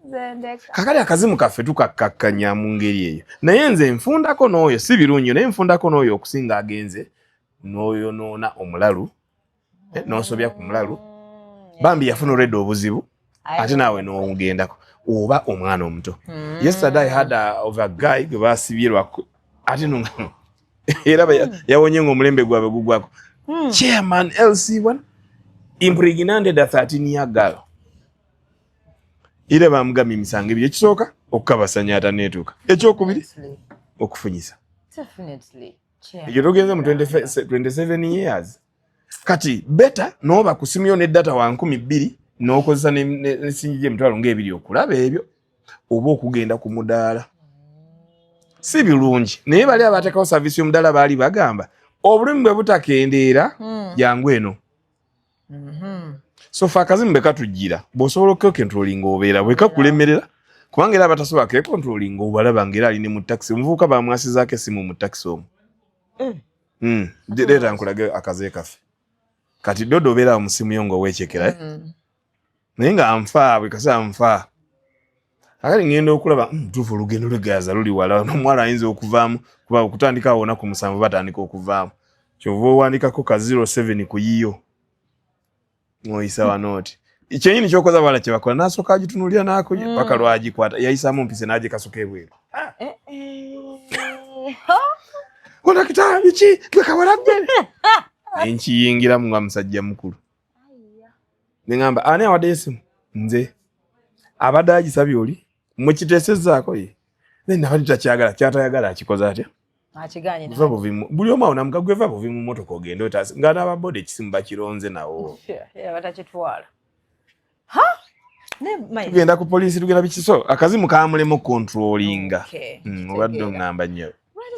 Zendeka. Kakali akazimu kaffe tukakkakkanya mu ngeri eyo. Naye nze nfundako n'oyo, si birungi, naye nfundako n'oyo okusinga agenze n'oyonoona omulalu, n'osobya ku mulalu. Bambi yafuna olwedde obuzibu, ate naawe n'omugendako. Oba omwana omuto. Yesterday I had of a guy gwe baasibye lwa ate no, era yawonye ng'omulembe gwabwe gugwako. Chairman LC1 impregnated a 13-year girl. Era bamugambye emisango ebiri. Ekisooka okukabasanya ataneetuuka. Ekyokubiri okufunyisa. Definitely. Ekyo tugenze mu 27 years. Kati better n'oba ku simu yo ne data wa 2000 n'okozesa n'ensingi gy'emitwalo ng'ebiri okulaba ebyo, oba okugenda ku mudaala. Si birungi, naye bali abateekawo service y'omudaala baali bagamba obulumi bwe butakendeera, jangu eno. So fe akazimu bwe katujjira, bw'osobola okwekontrolinga obeera, bwe kakulemerera, kubanga era abatasobola kekontrolinga obalaba ng'era ali ne mu takisi. Omuvubuka bamwasizaako essimu mu takisi omwo. Leeta nkulage akaze kaffe. Kati Dodo obeera mu simu yo ng'oweekyekera, eh? Naye nga nfa bwe kaseera nfa akali ngenda okulaba tuufu olugendo lw'egaza luli wala, n'omuwala ayinza okuvaamu, kuba okutandika awo olunaku 7 batandika okuvaamu. Kyova owandikako ka 07 ku yiyo ng'oyisa wano oti kyenyini kyokoza bawala kye bakola, n'asooka agitunuulira n'akunya paka lwagikwata, yayisaamu mpise n'agikasuka ebweru. Eh, eh. Kondakita biki gwe kawala gwe nenkiyingiramu nga musajja mukulu, neŋamba ani awaddeyo esimu? Nze abadde agisabye oli mukiteesezaako ye, then nabadde takyagala, kyatayagala akikoze atya? Akiganye. Va buvi buli omu awo namuga gwe va buvi mu motoka ogende otaase nga n'ababoda ekisimu bakironze nawo. Yeah, batakitwala. Ha? Ne my Tugenda ku poliisi, tugenda bikiso akazimu kamulemu controllinga. Obadde Kitegeera. oŋŋamba nnyo.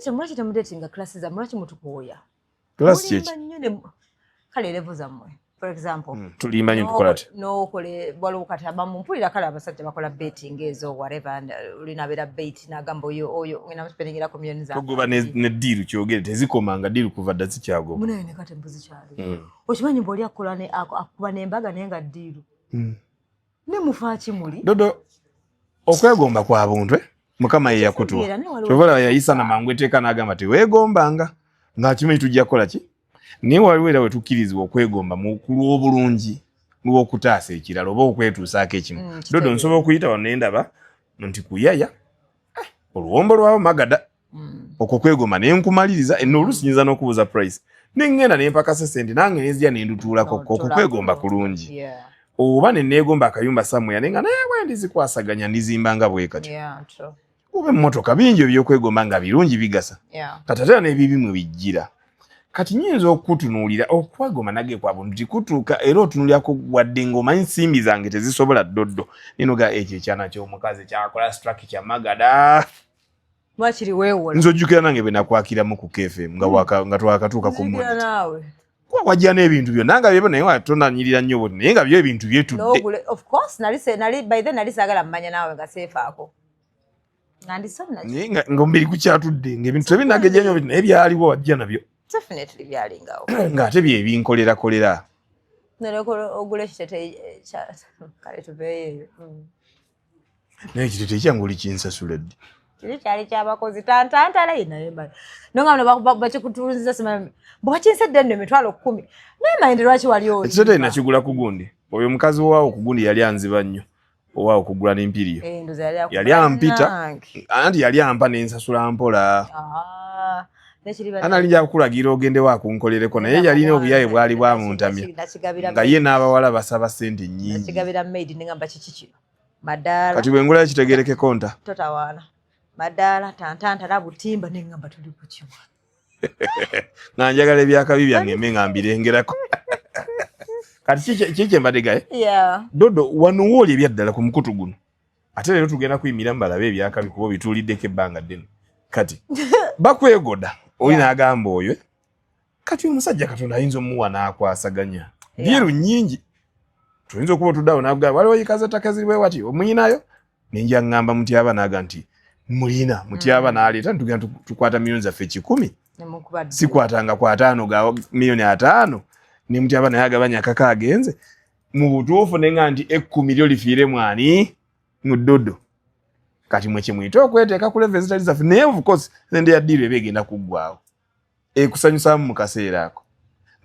Lwaki temudatinga class zammwe? Lwaki mutukooya? Class Mulimba kyeki? nnyo kale level zammwe. For example, Tulimba nnyo, tukola ti? N'okole waliwo kati abamu mpulira kale abasajja bakola betting ezo, whatever, and olina abeera bet n'agamba oyo oyo ngenda musipendingirako miliyoni za Togoba ne deal kyogere tezikomanga deal kuva dda zikyagoba. Munaye ne kati embuzi kyali. Okimanyi bw'oli akola ne akuba n'embaga naye nga deal. Ne mufaaki muli. Dodo, okwegomba kwa buntu, eh? Mukama ye yakutuwa. Kitegeera, naye waliwo Kyova olaba yayisa na mangu etteeka n'agamba teweegombanga ng'akimanyi tujja kukola ki, naye waliwo era we tukkirizibwa okwegomba ku lw'obulungi, lw'okutaasa ekirala oba okwetuusaako ekimu. Dodo, nsobola okuyita wano ne ndaba nti kuyaya, eh, oluwombo lwawo magada. Okwo kwegomba naye nkumaliriza eno oluusi nyinza n'okubuuza price neŋŋenda nempakasa sente nange nenzija nendutuulako. Okwo kwegomba kulungi. Oba ne neegomba akayumba somewhere naye nga naye bwe ndizikwasaganya ndizimba nga bwe katyo. Yeah, true. Oba emmotoka, bingi ebyokwegomba nga birungi bigasa. Kati ate era n'ebibi mwe bijjira. Kati nyinza okutunuulira okwegomba nage kwa buntu tikutuuka era otunuulirako wadde ng'omanyi nsimbi zange tezisobola ddoddo ninoga ekyo ekyana ky'omukazi kyakola structure magada. Lwakiri weewola. Nze ojjukira nange bwe nakwakiramu ku KFM nga nga twakatuuka ku Nzijukira monitor. Naawe. Kuba wajja n'ebintu byonna nga byebyo, naye tonanyirira nnyo bwoti, naye nga byo ebintu byetudde. N'ogule, of course nali nali by then nali saagala mmanya naawe nga seefaako. Nga ndi so naki. Naye ng'omubiri gukyatudde ng'ebintu tebinagejja nnyo biti, naye byaliwo wajja nabyo. Definitely byalingawo. Ng'ate bye binkolerakolera. Noleka ogula ekiteeteeyi kya kale tuveeyo eyo. Naye ekiteeteeyi kyange oli kinsasula ddi? Kiri kyali kyabakozi tantantala ye naye mbaye. Nonga bano bakikutunziza simanyi bwe bakinsedde nno 100,000. Naye mayende lwaki wali oli? Ekiteeteeyi nakigula ku gundi. Oyo omukazi waawo ku gundi yali anziba nnyo. Owaawo kugula n'empiriyo. Eh, ndoza yali akugula Yali ampita. nange. Anti yali ampa n'ensasula mpola. Ah, nekiri Ana alinja kukulagira ogendewo akunkolereko, naye yalina obuyaye bwali bwamuntamya. Nakigabira Nga ye n'abawala basaba ssente nnyingi. Nakigabira maid ne ngamba kiki kino. Madaala. Kati bwe ngulayo kitegerekeko nta. Totawaana. Madaala tantantala butimba ne ngamba tuli ku kiwa. Nga njagala ebyakabi byange mbe nga mbirengerako. Kati kiki kye mbadde gaye? Dodo, wano wooli ebyaddala ku mukutu guno. Ate leero tugenda kuyimira balabe ebyakabi kuba obituuliddeko ebbanga ddene. Kati bakwegoda oli n'agamba oyo, eh? Kati omusajja Katonda ayinza omuwa n'akwasaganya. Deal nnyingi. Tuyinza okuba otudde awo n'akugamba waliwo yikaza ettaka eziri bwe wati omuyinayo? Nenja ŋŋamba Mutyaba n'aga nti mulina Mutyaba n'aleeta ntugenda tukwata miliyoni zaffe 100. Ne mukuba ddi. Sikwatanga ku 50 ga miliyoni 50 ne Mutyaba naye agabanya akaka agenze. Mu butuufu ne ŋŋamba nti 10 lyo lifiire mwani mu Dodo. Kati mwe kyemuyita okweteeka ku level ezitali zaffe, naye of course sente ya deal eba egenda kuggwaawo. Ekusanyusaamu mu kaseera ako.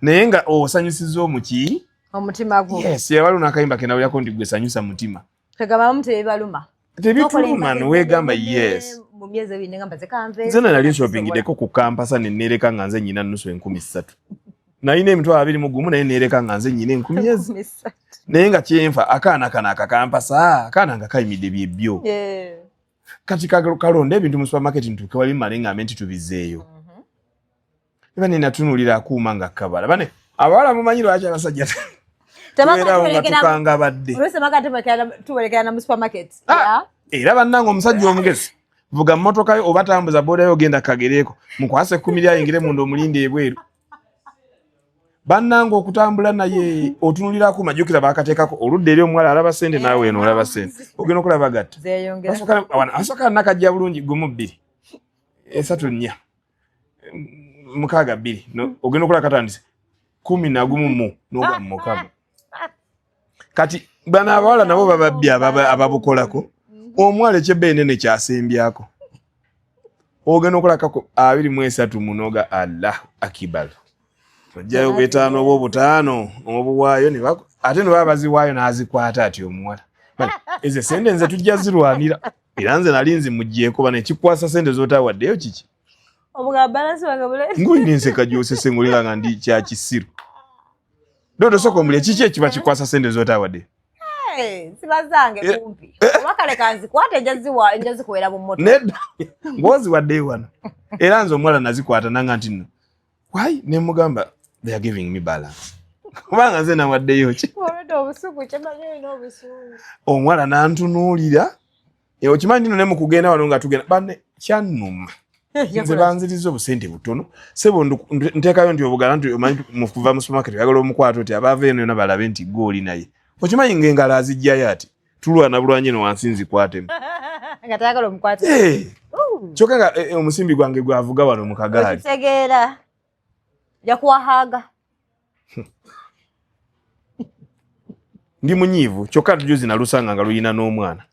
Naye nga osanyusizza omuki? Omutima gwo. Yes, waliwo n'akayimba ke nawulirako nti gwe sanyusa mutima. Kagamba abamu tebibaluma. Tebituluma neweegamba yes. Mu myezi ebiri ne ngamba nze kanve. Nze nali nshoppingiddeko ku kampasa ne neereka nga nze nnyina nusu 3000. Nalina 21,000 naye neereka nga nze nnyina enkumi ezi. 30,000. Naye nga kyenfa akaana kano akakampasa akaana nga kayimidde byebyo. Kati kalonda ebintu mu supermarket ntuuke wali mmale ngambe nti tubizeeyo. Bane natunulira akuuma nga kabala. Bane abawala mumanyi lwaki abasajja tubeerawo nga tukangabadde. Tuwerekera mu supermarket. Ah, era bannange omusajja omugezi vuga mmotoka yo oba tambuza boda yo ogenda kagereeko mukwase ekkumi lyayingire munda omulinde ebweru. Bannange okutambula naye otunulira akuuma, jjukira baakateekako oludda eri omuwala alaba ssente naawe eno olaba ssente ogenda okulaba gatta. Asooka nakajja bulungi gumu bbiri esatu nnya mukaaga bbiri ogenda okulaba katandise 11 mu noga mukama. Kati bano abawala nabo bababbi ababukolako omuwala ekyebbeeyi nene kyasembyako ogenda okulakako 23 munoga Allahu akibar ojjayo bwetaano oba obutaano obuwaayo ate ne baba baziwaayo n'azikwata ati omuwala ezo sente nze tujja zirwanira era nze nali nzimuggyeko bano ekikwasa sente z'otawaddeyo kiki ng'olina enseka gy'osese ng'olinga nga ndi kya kisiru. Dodo sooka omulye kiki ekiba kikwasa sente z'otawaddeyo? Ziba zange kumpi oba kale kanzikwate nja zikuwera mu mmotoka. Nedda ng'oziwaddeyo wano era nze omuwala nazikwata nanga nti nno why ne mugamba they are giving me balance kubanga nze nawaddeyo ki omuwala nantunuulira okimanyi nno ne mu kugenda wano nga tugenda banne kyannuma nze banziriza obusente butono sebo nteekayo nti obugala nti omanyi mukuva mu supermarket oyagala omukwata oti abaava eno yona balabe nti gwe oli naye okimanyi ng'engalo azijjayo ati tulwana bulwanyi eno wansi nzikwatemu nga tayagala omukwate kyokka nga omusimbi gwange gwavuga wano mu kagaali okitegeera yakuwahaaga ndi munyiivu kyokka juzi nalusanga nga luyina n'omwana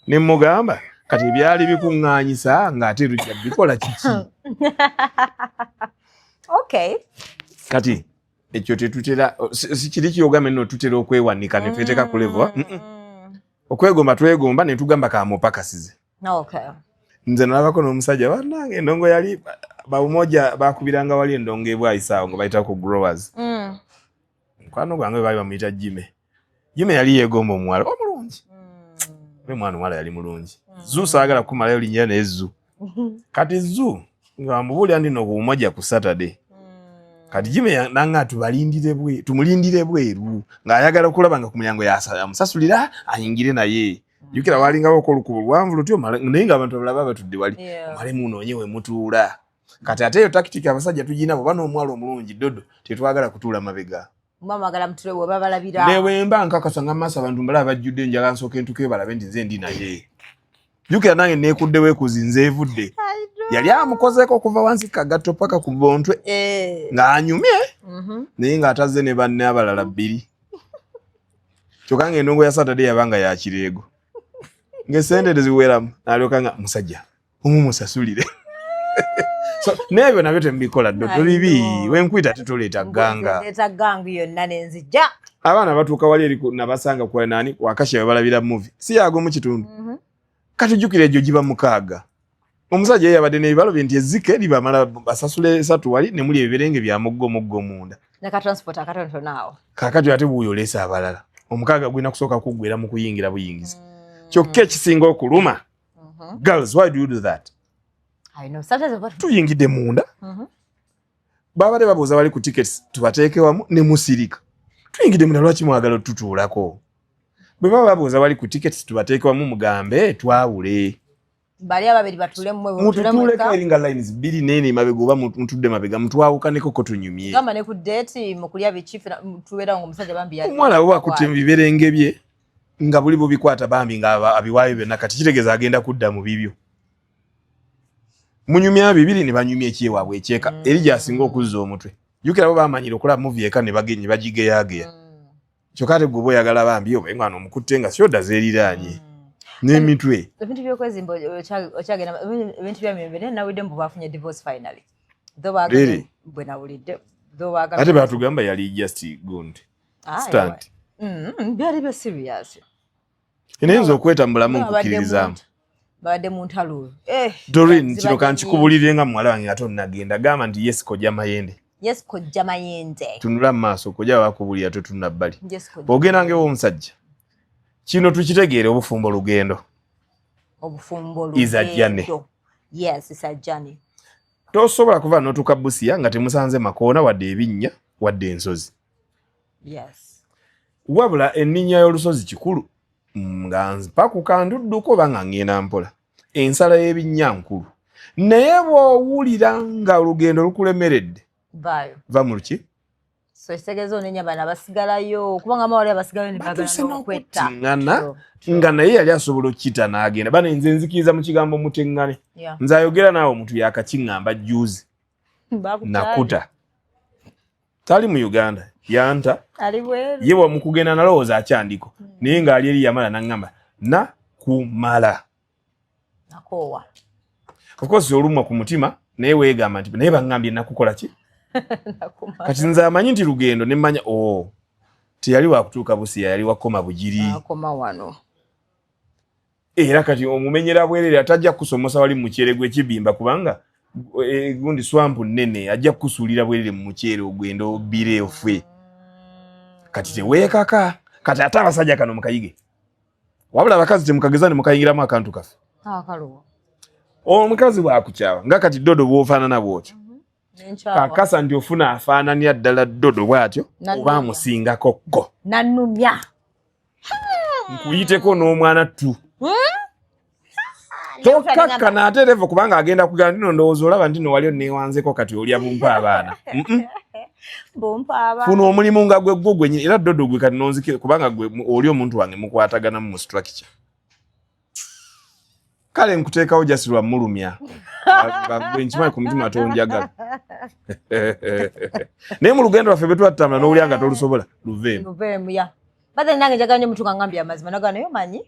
ne mugamba kati ebyali bikuŋŋaanyisa ng'ate lujja bikola kiki. Okay. Kati ekyo tetutera sikiri kyogamba nno tutera okwewanika ne tweteeka ku level okwegomba twegomba ne tugamba kamupakasize. Okay. Nze nalabako n'omusajja bannange endongo yali bawumoja bakubiranga wali endongo ebwayisaawo nga bayita ku growers. Mukwano gwange baali bamuyita Jimmy. Jimmy yali yeegomba omuwala omulungi. Mwana omuwala yali mulungi. Zu saagala kumalayo linnya naye Zu. Kati Zu nga mbuulira ndi no kuumoja ku Saturday. Kati Jimmy nanga tubalindire bwe tumulindire bweru ng'ayagala okulaba nga ku mulyango yamusasulira ayingire naye. Jjukira walingawo olukubo luwanvu lutyo naye ng'abantu abalala batudde wali male munoonye we mutuula. Kati ate eyo tactic abasajja tugina bw'oba n'omuwala omulungi Dodo tetwagala kutuula mabega. Mwagala mutule we babalabira. Ne bwe mba nkakasa nga maaso abantu mbalaba bajjudde njagala nsooke ntuukeyo balabe nti nze ndi naye. Jjukira nange neekudde weekuzi nze evudde. Yali amukozeeko okuva wansi kagatto paka ku bontwe ng'anyumye naye ng'atazze ne banne abalala bbiri. Kyokka ng'endongo ya Saturday yabanga ya kireego. Ng'essente teziweramu n'alyoka nga musajja omumusasulire. So n'ebyo nabyo temubikola Dodo bibi wenkuyita tetuleeta gganga. Leeta gangu yonna nenzijja. Abaana batuuka wali eri nabasanga kwa nani wakasha balabira movie si yago mu kitundu. Kati jjukira egyo giba mukaaga. Omusajja ye yabadde n'ebibalo bye nti ezzike libamala basasule esatu wali ne muli ebiberenge bya muggo muggo munda. Naka transport akatonotono awo. Kaakati ate wuuyo oleese abalala. Omukaaga gulina kusooka kuggwera mu kuyingira buyingizi. Kyokka ekisinga okuluma. Girls, why do you do that? I know. Sometimes what Tuyingidde munda. Babadde babuuza bali ku tickets tubateeke wamu ne musirika. Tuyingidde munda lwaki mwagala otutuulako? Bwe baba babuuza bali ku tickets tubateeke wamu mugambe twawule. Bali ababiri batule mmwe Mututuuleko eri nga lines bbiri neene mabega oba mutudde mabega mutwawukaneko ko tunyumye. Gamba ne ku date mu kulya biki tubeera ng'omusajja bambi yali. Omuwala we akutte mu biberenge bye nga buli bubikwata bambi nga abiwaayo byonna kati kitegeeza agenda kudda mu bibyo. Munyumya bibiri ne banyumya ekyewaabwe ekyeka eri gy'asinga okuzza omutwe. Jjukira bo bamanyira okulaba movie eka ne bagigeyageya. Kyokka ate gwe oba oyagala bambi oba engano omukutte nga syoda zeeriraanye n'emitwe. Ebintu by'okwezimba okyagenda ebintu bya mirembe naye nawulidde mbu baafunye divorce finally. Really? Bwe nawulidde. Ate baatugamba yali just gundi. Stunt. Byali bya serious. Naye nze okwetambulamu nkukkiririzaamu. Babadde mu ntalo. Doreen kino kankikubulire nga muwala wange ate onnagenda gamba nti yes kojja Mayende. Yes kojja Mayende. Tunula mu maaso kojja bakubulira totunula bbali. Bw'ogenda ng'ew'omusajja kino tukitegeere obufumbo lugendo. Obufumbo lugendo. Is a journey. Yes, it's a journey. Tosobola kuva n'otuuka Busia nga temusanze makoona, wadde ebinnya, wadde ensozi. Wabula enninnya y'olusozi kikulu, nga mpakuka ndudduko oba nga ngenda mpola, ensala y'ebinnya nkulu. Naye bw'owulira nga olugendo lukulemeredde, va mu luki. So ekitegeeza onenya bano abasigalayo, kubanga amawali abasigalayo ne bagala batuuse n'okwetta. N'okuttiŋŋana nga naye yali asobola okukita n'agenda. Bane, nze nzikiriza mu kigambo muteŋŋane. Nze ayogera naawe, omuntu yakakiŋŋamba juzi. Bakutwale. Nakuta tali mu Uganda, yanta. Ali bweru. Ye wamukugenda nalowooza akyandiko, naye ng'ali eri yamala naŋŋamba nakumala. Nakoowa. Of course olumwa ku mutima, naye weegamba nti naye baŋŋambye nakukola ki? Nakumala. Kati nze amanyi nti lugendo, nemmanya o teyali wakutuuka Busiya, yali wakoma Bugiri. Akoma wano. Era kati omumenyera bwerere, atajja kukusomosa wali mu muceere gw'ekibimba, kubanga gundi swamp nnene, ajja kukusuulira bwerere mu muceere ogwenda obbire ofe. Kati teweekaka. Kati ate abasajja kano mukayige, wabula abakazi temukageza ne mukayingiramu akantu kaffe. Akaluwo. Omukazi bwakukyawa nga kati Dodo bw'ofaanana bw'otyo, Nenkyawa. kakasa nti ofuna afaananira ddala Dodo bw'atyo Nannumya. oba amusingako ko. Nannumya. Nkuyiteko n'omwana tu tokakkana ate revo, kubanga agenda kugamba nti no ndowooza olaba nti no wali oneewanzeko, kati olya bumpa abaana. Bumpa abaana. Funa omulimu nga gwe gwo gwenyini. Era Dodo gwe kati nonzikire, kubanga gwe oli omuntu wange mukwataganamu mu structure. Kale nkuteekawo just lwa mulumya. Gwe nkimanyi ku mutima tonjagala, naye mu lugendo lwaffe bwe twatambula n'owulira nga tolusobola, luveemu. Luveemu, ya. But then nange njagala nnyo omuntu nga ngambye amazima, nagala naye omanyi.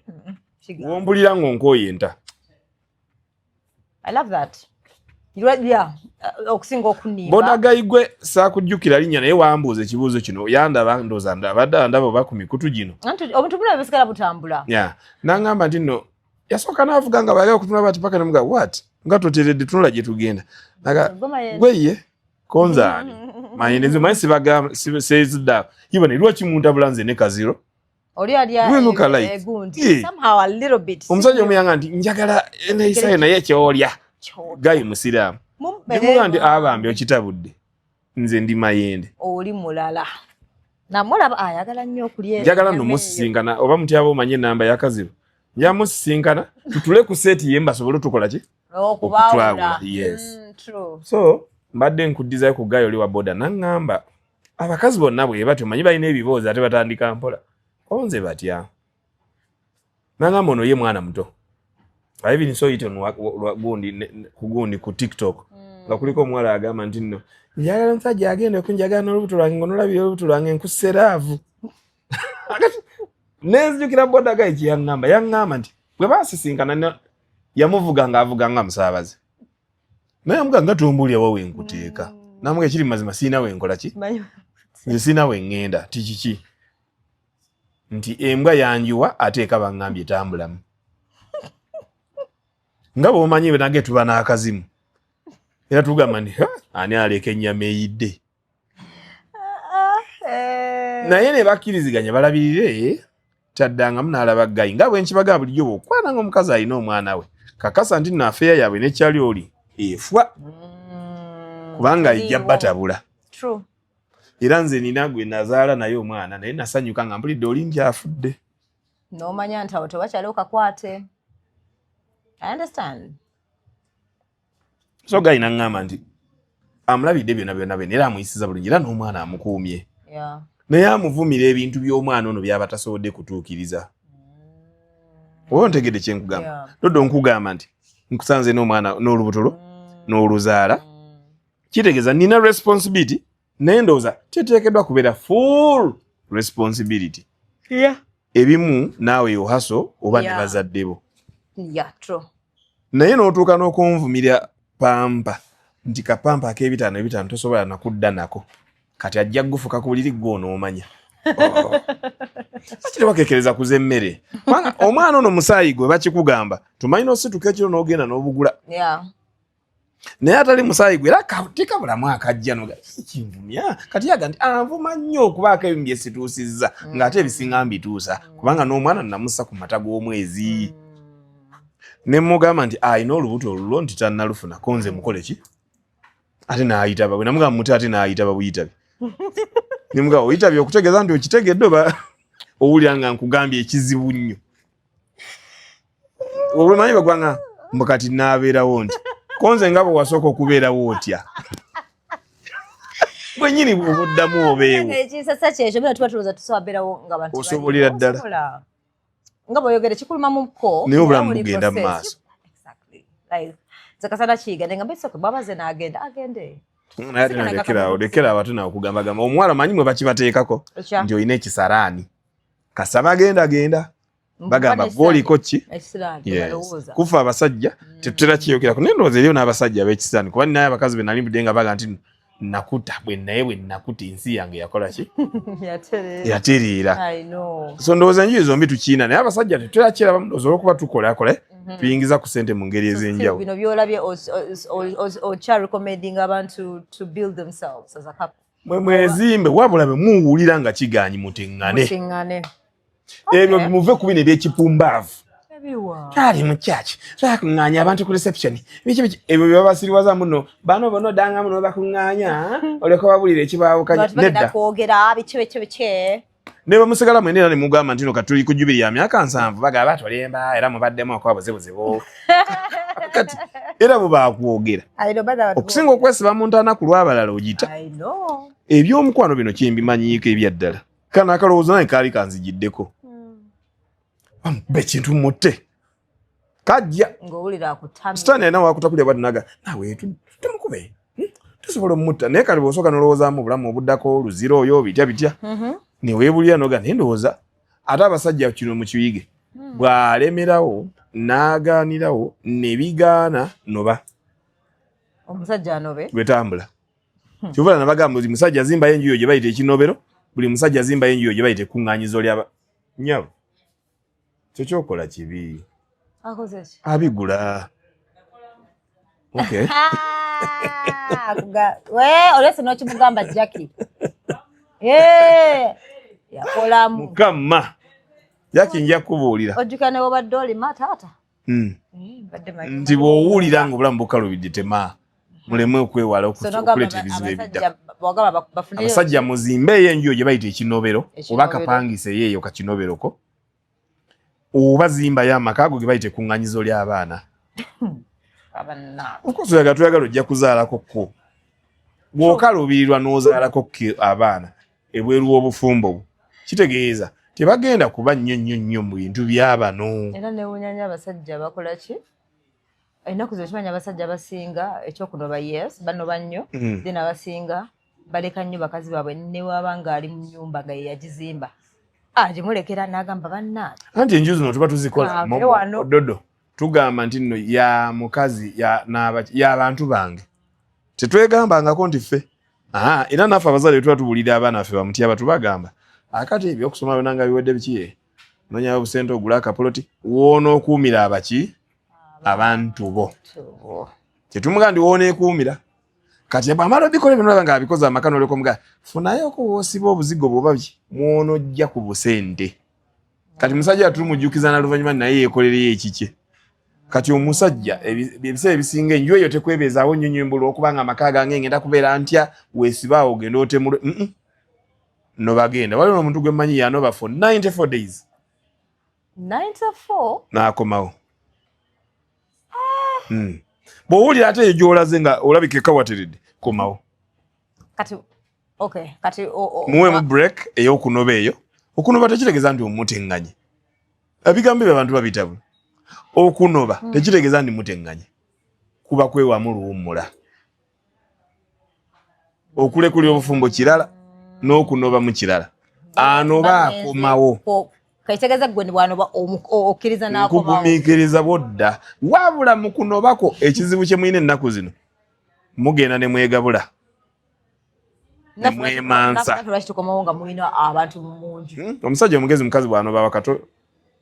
Wompulira ng'onkooye nta. I love that. Yeah, okusinga okunimba. Boda guy gwe saakujjukira linnya, naye wambuuza ekibuuzo kino, yandaba ndooza abadde andaba oba ku mikutu gino. Anti obuntu buno bisigala butambula. Ya, n'aŋŋamba nti nno yasooka n'avuga nga bayagala okutunula bati paka nemuga what, nga toteredde, tunula gye tugenda. Naga Goma ye. Gwe ye konzaani manyi nze manyi sibagamba sezidda ibane, lwaki muntabula nze ne Kaziro? Oli alya We look alike. Egundi. Yeah. Somehow a little bit. Omusajja omuyanga nti njagala eneisayo naye kyolya. Kyolya. Guy musiraamu. Mumbe. Nemuga nti abambi okitabudde, nze ndi Mayende. Oli mulala. Namulaba ayagala nnyo okulya. Njagala nno Ennyama eyo. musisinkana oba mutyaba omanye enamba yakazibu, nja musisinkana tutule ku set ye mbasobole otukola ki? Okubawula. Okutwawula, yes. True. So mbadde nkuddizayo ku guy oli wa boda, naŋŋamba abakazi bonna bwe batyo, manyi balina ebiboozi ate batandika mpola, konze batya. Naŋŋamba ono ye mwana muto. I even saw it on gundi ku gundi ku TikTok nga kuliko omuwala agamba nti nno njagala omusajja agenda okunjagala n'olubuto lwange, nga nolabira olubuto lwange nkuseraavu. Nenzijukira boda guy kye yaŋŋamba. Yaŋŋamba nti bwe baasisinkana yamuvuga ng'avuga nga musaabaze, naye amuga nga tombuulira wa wenkuteeka. Namuga ekiri mazima siina wenkola ki, nze siina weŋŋenda ti kiki nti embwa yanjuwa ate eka baŋŋambye etambulamu. Nga bw'omanyi nage tuba n'akazimu era tugamba nti, "Ha, ani aleka ennyama eyidde?" Naye ne bakkiriziganya balabirire kyaddangamu n'alaba guy. Nga bwe nkibaga bulijjo, bw'okwana nga omukazi alina omwana we, kakasa nti nno affair yaabwe nekyali oli efwa, kubanga ejja batabula. True. Era nze nina gwe nazaala naye omwana, naye nasanyuka nga mpulidde oli nti afudde. N'omanya nti awo tewakyaliwo kakwate. I understand. So guy naŋŋamba nti amulabidde byonna byonna byonna era amuyisiza bulungi era n'omwana amukuumye, naye amuvumira ebintu by'omwana ono byaba tasobodde kutuukiriza. Oba ontegedde kyenkugamba? Yeah. Loddo nkugamba nti nkusanze n'omwana n'olubuto lwo n'oluzaala, kitegeeza nina responsibility, naye ndowooza teteekeddwa kubeera full responsibility. Ebimu naawe yohaso oba ne bazadde bo. Yeah, true. Naye n'otuuka n'okunvumira pampers nti kapampers ak'ebitaano ebitaano tosobola nakudda nako, kati ajja kugufuka ku buliri gwe onoomanya. Oh. Akiri bakekereza kuza emmere, kubanga omwana ono musaayi gwe bakikugamba tumanyi n'osituka ekiro n'ogenda n'obugula. Naye atali musaayi gwe era tekabulamu akajja noga kinvumya. Kati yaga nti anvuma nnyo okubaako ebimu bye situusizza, ng'ate ebisinga mbituusa, kubanga n'omwana namussa ku mata g'omwezi. Ne mugamba nti alina olubuto olulwo nti tannalufunako, nze mukole ki? Ate n'ayitaba bwe namugamba mute, ate n'ayitaba buyitabi. Nemugamba oyitabye okutegeeza nti okitegedde oba owulira nga nkugambye ekizibu nnyo. Olwemanyi bagwanga mbu kati naabeerawo nti konze nga bwe wasooka okubeerawo otya bwenyini bw'obuddamu obeewo. Ekisasa kyekyo bino tuba tulowooza tusobola beerawo nga bantu Osobolera ddala. Osobola. Nga bw'oyogera kikulumamuko. Naye obulamu bugenda mu maaso. Exactly. Like, nze kasana kiyiga naye nga mbisooka bw'aba ze n'agenda agende. Naye ate nalekerawo lekera abato nawe okugambagamba omuwala manyi mwe bakibateekako nti olina ekisaraani kasaba genda genda bagamba gwoliko ki. Ekisiraani. Yes. Balowooza. Kufa abasajja tetutera kiyogerako, naye ndowooza eriyo n'abasajja ab'ekisiraani, kuba ninayo abakazi be nali mbudde nga baga nti nakuta bwe naye bwe nakuta ensi yange yakola ki? Yatereera. Yatereera. I know. So ndowooza enjuyi zombi tukiina, naye abasajja tetutera kiraba, ndowooza olwokuba tukolakola tuyingiza ku ssente mu ngeri ez'enjawulo. Bino byolabye okya recommending abantu to build themselves as a couple? Mwe mwezimbe, wabula bwe muwulira nga kigaanyi muteŋŋane. Mutiŋŋane. Ebyo muve ku bino ebyekipumbaavu. Ebiwa. Twali mu church, twakuŋŋaanya abantu ku reception, biki biki ebyo byebabasiriwaza muno bano bona oddanga muno bakuŋŋaanya oleka babulira ekibaawukanya. Bantu bagenda Nedda. kwogera biki biki biki. Ne bamusigala mwena era ne mugamba nti no katuli ku jubiri ya myaka 70, bagamba batulimba era mubaddemu okuba buzibuzibu. Kati era bo bakwogera. I know, but Okusinga okwesiba mu ntaana ku lw'abalala ogita. I know. Ebyomukwano bino kyembimanyiiko ebyaddala, kano akalowoozo nange kaali kanzigiddeko, bamukuba ekintu mutte kajja. Ng'owulira akutamye. Sitaani alina wakutakulya bwati naga naawe tumukube, Tusobola omutta, naye kati bw'osooka n'olowoozaamu obulamu obuddako oluzira oyo bitya bitya neweebulira noga, naye ndowooza ate abasajja kino mukiyige, bw'alemerawo n'agaanirawo ne bigaana noba. Omusajja anobe. Lwetambula kyova nabagamba buli musajja azimbayo enju yo gye bayita ekinobero, buli musajja azimbayo enju yo gye bayita ekkuŋŋaanyizo lyaba nyabo. Kyo kyokola kibi. Akoze ki? Abigula, okay. Ah, we olwese n'okimugamba Jackie. Eh, yakolamu. Mukama Jackie, nja kubuulira. Ojjukira ne wobadde olima taata. Eh, mbadde manyi. Nti bw'owulira nga obulamu bukalubidde tema muleme okwewala So n'ogamba okuleeta ebizibu abasajja ebiddako. bw'ogamba bafuneyo Abasajja muzimbe eyo enju gye bayita ekinobero oba Ekinobero. kapangisa eyeeyo kakinoberoko, oba zimbayo amaka ago ge bayita ekkuŋŋanyizo ly'abaana. Abanna. Okosoyaga tuyagala ojja kuzaalako ko bw'okaluubirirwa n'ozaalako abaana ebweru w'obufumbo bwo, kitegeeza tebagenda kuba nnyo nnyo nnyo mu bintu byabano. Era newuunya nnyo abasajja bakola ki ennaku zino. Kimanya abasajja abasinga ekyokunoba, yes, banoba nnyo. Then abasinga baleka nnyo bakazi baabwe, ne waba ng'ali mu nnyumba nga ye yagizimba agimulekera n'agamba bannaange. Anti enju zino tuba tuzikola Ave wano. Dodo tugamba nti nno ya mukazi ya y'abantu bange, tetwegambangako nti ffe. Aha, era naffe abazadde tuba tubuulira abaana baffe bamutyaba, tubagamba akati ebyokusoma byonna nga biwedde biki, nonyayo obusente ogule akapoloti woonookuumira abaki abantu bo. Tetumugaa nti wooneekuumira kati bwamala obikola ebyo nolaba nga abikoze amaka noleka omugaa funayoko woosiba obuzigo bwoba biki mwonojja ku busente. Kati musajja tumujjukiza na luvannyuma naye yeekolereyo ekikye. Kati omusajja ebiseera ebisinga enju eyo tekwebeezaawo nnyo nnyo mbula okubanga amaka gange ngenda kubeera ntya, weesibaawo ogenda otemulwe. No bagenda waliwo omuntu gwe mmanyi yanoba for 94 days. 94? N'akomawo. Bw'owulira ate eyo gy'olaze nga olabika ekawateredde, komawo. Kati okay, kati Muweemu break ey'okunoba eyo. Okunoba tekitegeeza nti omuteŋŋanye, ebigambo ebyo abantu babitabula. Okunoba tekitegeeza nti muteŋŋanye, kuba kwewamu luwummula. Okulekulira obufumbo kirala n'okunoba mu kirala. Anoba akomawo. Kitegeeza gwe bwanoba okkiriza n'akomawo? Nkugumiikiriza bwodda, wabula mu kunobako ekizibu kye mulina ennaku zino mugenda ne mwegabula ne mwemansa. Naffe lwaki tukomawo nga mulina abantu mu nju? Omusajja omugezi mukazi bw'anoba wakato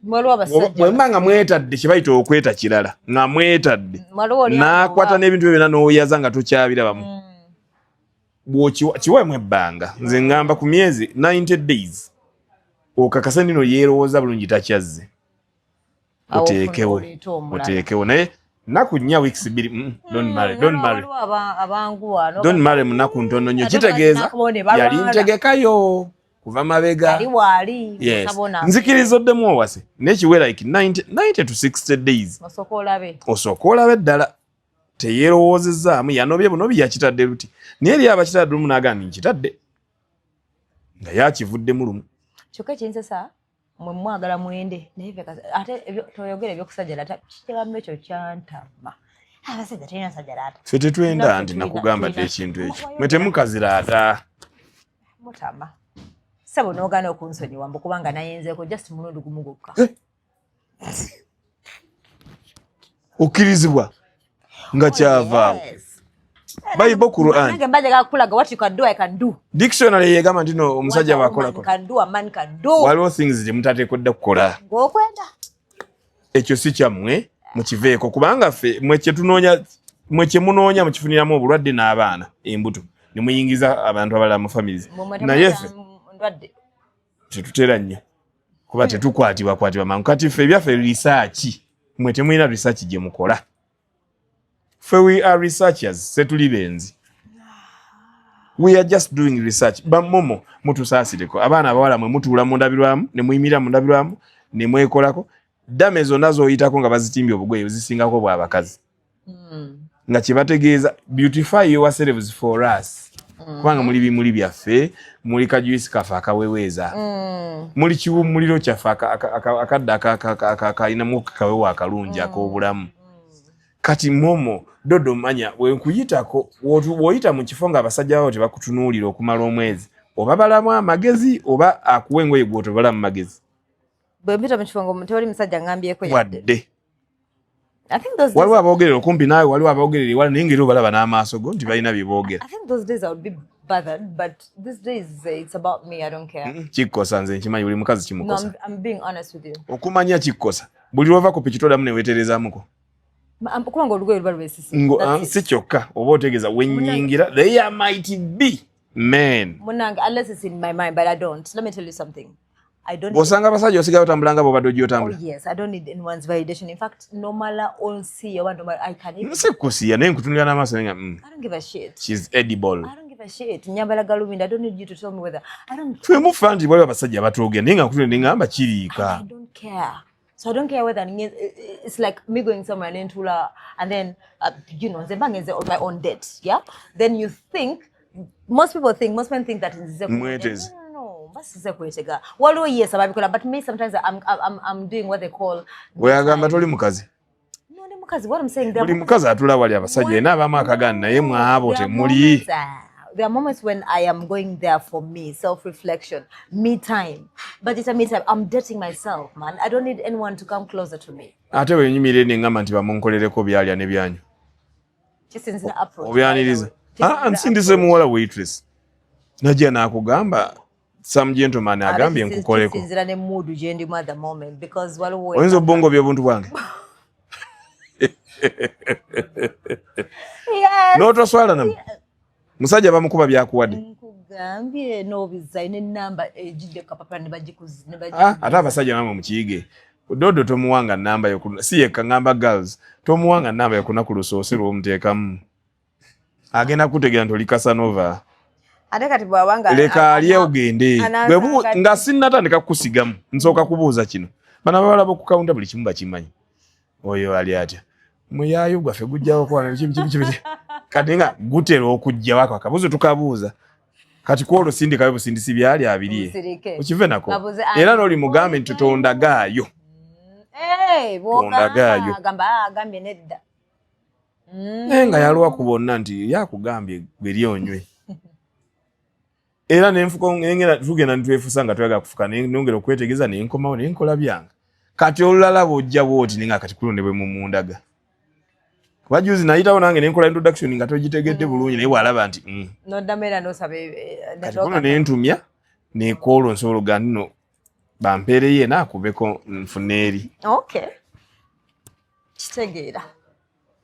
Waliwo abasajja bwemba nga mwetadde, kye bayita okweta kirala, nga mwetadde Waliwo oli n'akwata anoba. n'ebintu bye byonna n'oyaza nga tokyabirabamu. Bw'okiwa kiweemu ebbanga, nze ŋŋamba ku myezi 90 days okakase nino yeerowooza bulungi takyazze. Awo Oteekewo oleete omulala. Oteekewo, naye Nnaku 4, weeks 2, don't marry, don't marry. Don't marry mu nnaku ntono nnyo. Kitegeeza yali ntegekayo kuva mabega. Yes. Nzikiriza oddemu owase naye kiwe like 90 to 60 days osooke olabe ddala teyeerowoozezaamu, yanobye bunobi, yakitadde luti, naye eri abakitadde lumu n'agamba nkitadde nga yakivuddemu lumu. Kyokka ekinsesa, mwe mwagala mwende, naye ate toyogera ebyokusajjala, kigambo ekyo kyantama. Abasajja tulina sajjalaata. Ffe tetwenda nti nakugamba dde ekintu ekyo, mwe temukaziraata. Mutama sebo, n'ogaana okunsonyiwa mbu kubanga nayenzeeko just mulundi gumu gwokka. Eh! Okkirizibwa nga kyavaawo Bible, Quran. Nange mbajaga kulaga what you can do, I can do. Dictionary yegamba nti no omusajja bwakolako can do, a man can do. Waliwo things gye mutateekodda kukola. Ng'okwenda. Ekyo si kyammwe, mukiveeko, kubanga ffe mwe kyetunoonya, mwe kyemunoonya mukifuniramu obulwadde n'abaana embuto ne muyingiza abantu abalala mu families, naye ffe ndwadde tetutera nnyo kuba tetukwatibwa kwatibwa mangu. Kati ffe ebyaffe research, mwe temulina research gye mukola. Ffe we are researchers, setuli benzi, we are just doing research. Bamomo mutusaasireko, abaana abawala mwe mutuula mu ndabirwamu ne muyimirira mu ndabirwamu ne mwekolako dame zonna z'oyitako nga bazitimbye obugoye zisingako bwabakazi nga kyebategeeza beautify yourselves for us, kubanga muli bimuli byaffe, muli kajuisi kaffe akaweweeza, muli kiwummuliro kyaffe akadde akalinamu kawewo akalungi ak'obulamu. Kati momo dodo manya wenkuyitako, bw'oyita mu kifo ng'abasajja babo tebakutunuulira okumala omwezi, oba balamu amagezi oba akuwa engoye gw'otobalamu magezi. Bwe mpita mu kifo nga tewali musajja ngambyeko wadde, waliwo aboogerera okumpi naawe, waliwo aboogerera ewala, naye ngeri obalaba n'amaaso go nti balina bye boogera. Kikkosa, nze nkimanyi buli mukazi kimukosa okumanya kikkosa. Buli lwova ku piki todamu neweeterezamuko. Kubanga olugoye luba lwesise. Si kyokka, oba otegeeza wenyingira there might be men. Munange, unless it's in my mind, but I don't. Let me tell you something. Bw'osanga abasajja osigayo otambula nga bw'obadde ojja otambula. Oh, yes, I don't need anyone's validation. In fact, nomala onsiya oba nomala, I can even. Nsi kusiya naye nkutunulira n'amaaso naye nga I don't give a shit. She's edible. I don't give a shit. Nyambala galubindi. I don't need you to tell me whether I don't. Ffe mufa nti waliwo abasajja abatwogera naye nga nkutunulira ne ngamba kiriika. I don't care. So I don't care whether it's like me going somewhere and then and then nze mba ngenze on my own date, yeah? Then you think, most people think, most men think that nzize Mweteze. No, no, no, basize kwetega. Waliwo yes ababikola, but me sometimes I'm doing what they call Weyagamba toli mukazi. No, ndi mukazi. What I'm saying, buli mukazi atula wali abasajja ena abamu akagaana naye mwabo temuli. There are moments when I am going there for me, self-reflection, me time. But it's a me time. I'm dating myself, man. I don't need anyone to come closer to me. Ate wenyumire nengamba nti bamunkolereko byalya ne byanyu. Obyaniriza. Ah, nsindise muwala waitress. Najja n'akugamba some gentleman agambye nkukoleko. Kisinzira ne mood gye ndimu at the moment because waliwo Oyinza obubongo by'obuntu bwange. Yes. N'otoswala namu. Musajja bamukuba byakuwadde. Nkugambye n'obizza n'ennamba ejjidde ku kapapula ne bagikuzi ne Ah, ate abasajja namwe mukiyige. Dodo tomuwanga namba yo, si yekka, ngamba girls, tomuwanga namba yo kunaku lusoose lw'omuteekamu. Agenda kutegeera nti oli Casanova. Ate kati bw'abanga Leka alye ogende. Nga sinnatandika kukusigamu, nsooka kubuuza kino. Bano abawala b'oku buli kimu bakimanyi. Oyo ali atya? Muyaayu gwaffe gujjawo kwana biki biki biki. Kati nga gutera okujjawo ako akabuuzo tukabuuza. Kati kwolwo sindikayo busindisi byali abiriye. Okive nako. Era n'oli mugambe nti tondagaayo. Tondagaayo. Agambye nedda. Naye nga yalwa ku bonna nti yakugambye gwe lyonywe. Era nenfuka ngera tugenda ntwefusa nga twagala kufuka nongera okwetegeza nenkomawo nenkola byange. Kati olulala bw'ojja bw'oti ninga kati kuno ne bwe mumundaga. Kuba juzi nayitawo nange nenkola introduction nga togitegedde bulungi naye bw'alaba nti Noddamu era n'osaba Kati kuno nentumya nekwolwo nsobola okugamba nti no bampeereyo ena akubeko nfune eri. Okay. Kitegeera.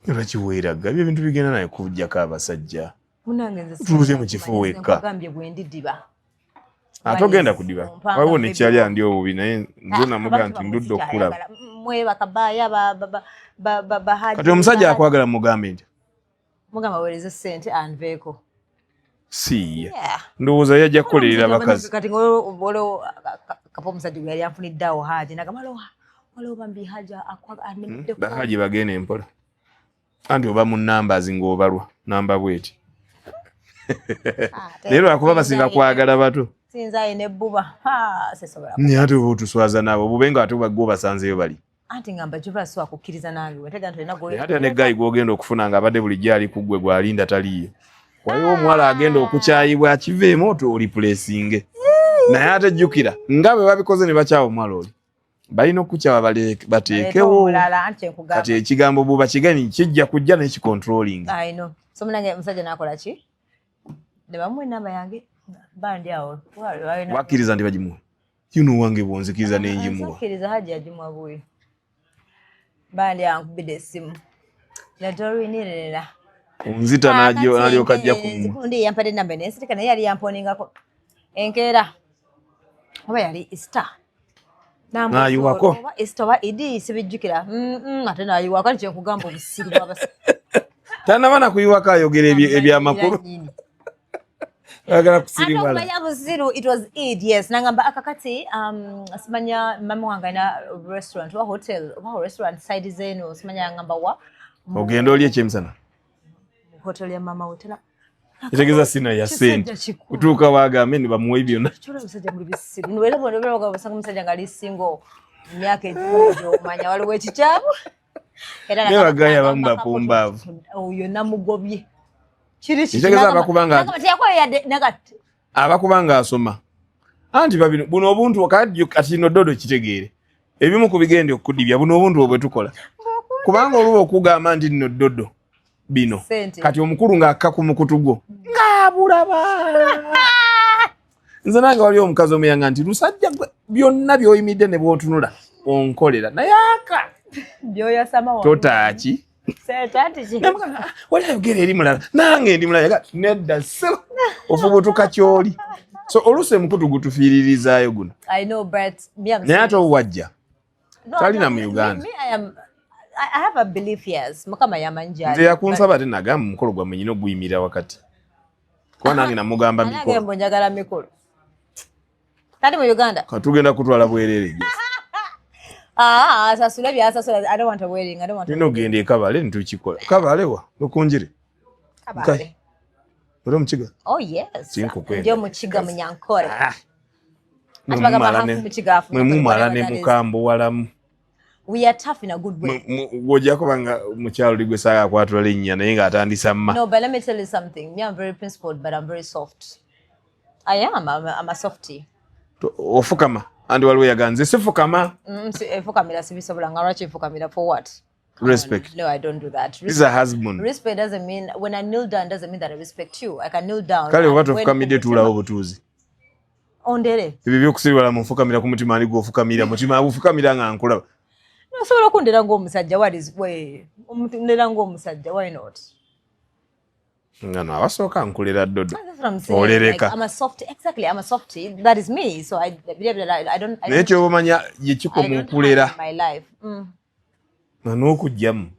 Lwaki weeragga? Ebyo ebintu bigenda naye kujjako abasajja. Munange nze Tutuuse mu kifo wekka. Nkugambye bwe ndidiba. Ate ogenda kudiba, waliwo nekyali andi obubi, naye nze namugaa nti ndudde okukulaba. Kati omusajja akwagala mugambe nti mugamba weereze sente anveeko. Siiya, ndowooza yajja kukolerera abakazi. Kati waliwo kapa omusajja gwe yali anfunidde awo, Haji, nagamba waliwo bambi Haji. Bahaji bagenda empola, anti oba mu numbers ng'obalwa namba bweti, naye lwakuba basinga kwagala bato. Sinza ayina ebbuba. Sisobola. Naye ate oba otuswaza naawe, obube nga ate gwe obasanzeyo bali. Anti ngamba kiva so akukkiriza nange wetega nti olina gwe. Ate ne guy gw'ogenda okufuna nga abadde bulijjo ali ku ggwe gw'alinda taliiyo. Waliwo omuwala agenda okukyayibwa akiveemu oto olipulesinge, naye ate jjukira nga bwe babikoze ne bakyawa omuwala oli, balina okukyawa bateekewo. Omulala anti nkugamba. Kati ekigambo buba kiganyi kijja kujja nekicontrolling. I know. So munange omusajja nakola ki, ne bamuwa enamba yange, bandi awo. Wakkiriza nti bagimuwa yuno wange bwonzikiriza nenjimuwa. Akkiriza, Haji yagimuwa buyi. Bandi ankubidde essimu natolwinirera. Onzita n'alyoka ajja kumuwa. Gundi yampadde enamba nensirika, naye yali yamponingako enkeera oba yali Easter. N'ayiwako. Oba Easter oba Idi, sibijjukira. Ate n'ayiwako, ati kyenkugamba obusiru bw'abasi. Tanaba nakuyiwako ayogera ebyamakulu, ayagala kusiriwala. Okumanya buziru, it was Eid, yes. Nangamba akakati simanya mama wange alina restaurant oba hotel oba restaurant side zeno, simanya ngamba wa. Ogenda oli ekyemisana. Mu hotel ya mama hotela. Kitegeeza sina ya sente. Kisajja kikulu. Kutuuka wagambe ne bamuwe byonna. Kyula omusajja muli bisiru. Era bwona obeera osanga omusajja ng'ali single mu myaka egimu, gy'omanya waliwo ekikyamu. Era Naye bagaya abamu bapumbaavu. Oyo namugobye. Kiri kiki? Kitegeeza abakuba Nagamba teyakola yadde nagati. Abakuba ng'asoma anti babino buno obuntu kati no dodo kitegeere ebimu ku bigenda okukudibya buno obuntu obwe tukola, kubanga oluba okugamba nti nno dodo bino. Sente. Kati omukulu ng'akka ku mukutu gwo ng'abulaba. Nze nange waliwo omukazi omuyanga nti lusajja gwe byonna by'oyimidde ne bw'otunula onkolera, naye aka Byoyasama wa. Totaaki. Sente anti ki? Wali ayogera eri mulala, nange ndi mulala. Nedda ssebo, ofubutuka kyoli. So oluusi emukutu gutufiiririzaayo guno. I know, but me, I'm Naye ate owajja No, talina no, mu Uganda. Me, I have a belief, yes. Mukama yamanyi gy'ali. Nze yakunsaba ate nagamba omukolo gwammwe nyina oguyimirira wakati, kuba nange namugamba Nange mikolo. mbu njagala mikolo. Tali mu Uganda. Katugenda kutwala bwerere. Ah, asasula byasasula. I don't want a wedding. I don't want a Tulina okugenda e Kabale netukikola. Kabale wa lukunjire. Kabale. Oli omukiga? Oh yes. Sinkukwenda. Ndi omukiga Munyankole. Ah. Ati bagamba half mukiga, half Mwe mumala ne whatever that is. mukambuwalamu. We are tough in a good way. Gwojja kuba nga mukyalo oli gwe saaga akwatula linnya naye ng'atandisa mma. No, but let me tell you something. Me, I'm very principled, but I'm very soft. I am. I'm a softie. Ofukama andi waliwo yaga nze sifukama. Fukamira sibisobola, nga lwaki nfukamira, for what? Respect. No, I don't do that. This is a husband. Respect doesn't mean, when I kneel down doesn't mean that I respect you. I can kneel down. Kale oba and when tofukamidde, tuulawo butuuzi. Ondere. Ebyo byokusiriwala mu nfukamira ku mutima, ani gwofukamira mutima bufukamira nga nkulaba. Osobola okundera ng'omusajja, what is way? Ndera ng'omusajja, why not? Nga no abasooka nkulera dodo. That's what I'm saying. Olereka. Like, I'm a soft, exactly. I'm a softie. That is me. So I don't, Naye kyoba omanya ye I kikoma don't okulera have in my life. Nga n'okugyamu.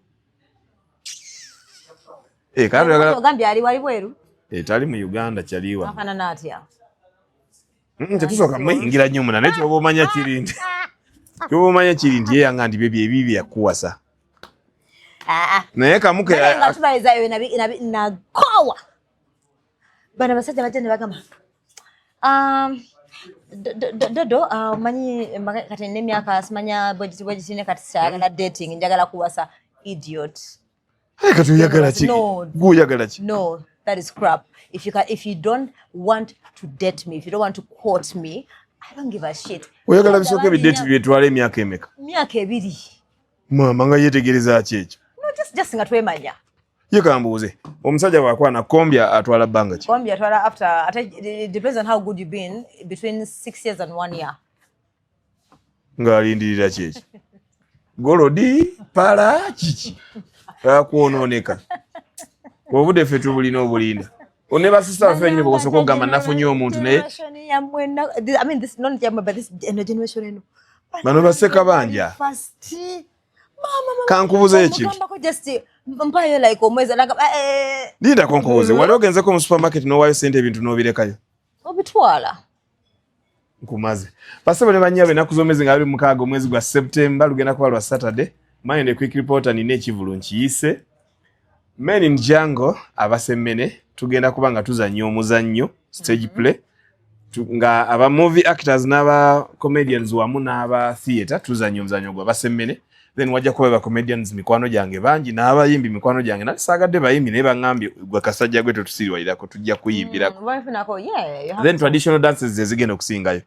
Eh, kale oyagala Ogambye ali wali bweru? Eh, tali mu Uganda, kyaliwa. Afaanana atya? Tetusooka muyingira nnyo muna, naye kyoba omanya kiri nti yeyanga nti bye byebi byakuwasa. Ah, ah. Naye kamuke. Naye nga tubaliza ebyo nakowa bano abasajja bajja ne bagamba, dodo, omanyi kati nina emyaka simanya bwegiti bwegiti, kati saagala dating, njagala kuwasa. Idiot. Kati oyagala ki? No. Gwe oyagala ki? No, that is crap. If you don't want to date me, if you don't want to court me, I don't give a shit. Oyagala bisooka ebidate byetwala emyaka emeka? Myaka 2. Maama nga yeetegereza ki ekyo? No, just nga twemanya. Ye kambuuze, omusajja bwakwana kombya atwala bbanga ki? Kombya atwala after, ate it depends on how good you've been, between 6 years and one year. Ng'alindirira ki ekyo? Golodi pala kiki akwonooneka obudde ffe tubulina obulinda. Ne basista baffe benyini bwosooka okugamba nafunye omuntu naye bano baseka banja kankubuzeyo ekintu lindako nkubuze wali ogenzeko mu supermarket n'owaayo sente ebintu n'obirekayo obitwala nkumaze basebo ne bannyabo ennaku z'omwezi nga 26 omwezi gwa September lugenda kuba lwa Saturday Mind the Quick Reporter nina ekivulu nkiyise Men in Jungle abasemmene tugenda kuba nga tuzannya omuzannyo stage play nga aba movie actors n'aba comedians wamu n'aba theatre tuzannya omuzannyo gwa basemmene then wajja kuba ba comedians mikwano gyange bangi n'abayimbi mikwano gyange nali saagadde bayimbi naye baŋŋambye gwe kasajja gwe totusiriwalirako tujja kuyimbirako then traditional dances ze zigenda okusingayo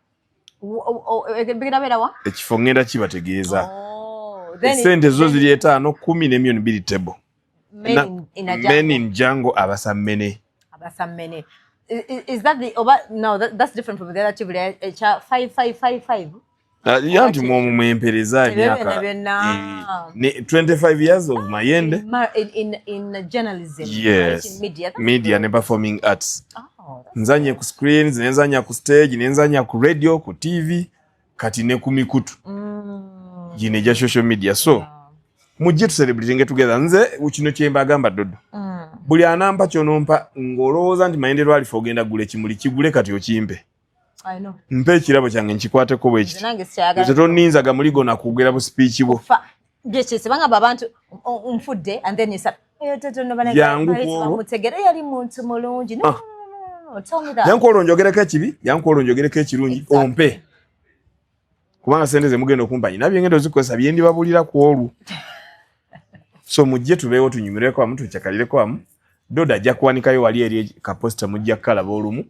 ekifo ŋŋenda kibategeeza esente zo ziri 5 10 ne 2,000,000 table Men in Jungle abasammene abasammene is that the no that's different from the other chivuli echa 5555 yanti mwomu mwempereza emyaka 25 years of Mayende in journalism, yes, media, media ne performing arts. Nzanye ku screens, nenzanya ku stage, nenzanya ku radio, ku TV, kati ne ku mikutu gine ja social media. So mujje tu celebrating together. Nze kino kye mbagamba Dodo buli anampa kyonompa ng'olowooza nti Mayende lwalifa ogenda gula ekimuli kigule kati okimpe. Mpe ekirabo kyange nkikwateko bwe kiti. Nze tonninzaga muligo nakugera bu speech bwo. Yangu kwolwo njogereko ekibi, yangu kwolwo njogereko ekirungi, ompe. Kubanga sente ze mugenda okumpa nyina byengenda ozikozesa bye ndibabulira ku olwo. So mujje tubeewo tunyumireko wamu tukyakalireko wamu. Dodo ajja kuwanikayo wali eri kaposita mujja kukalaba olumu.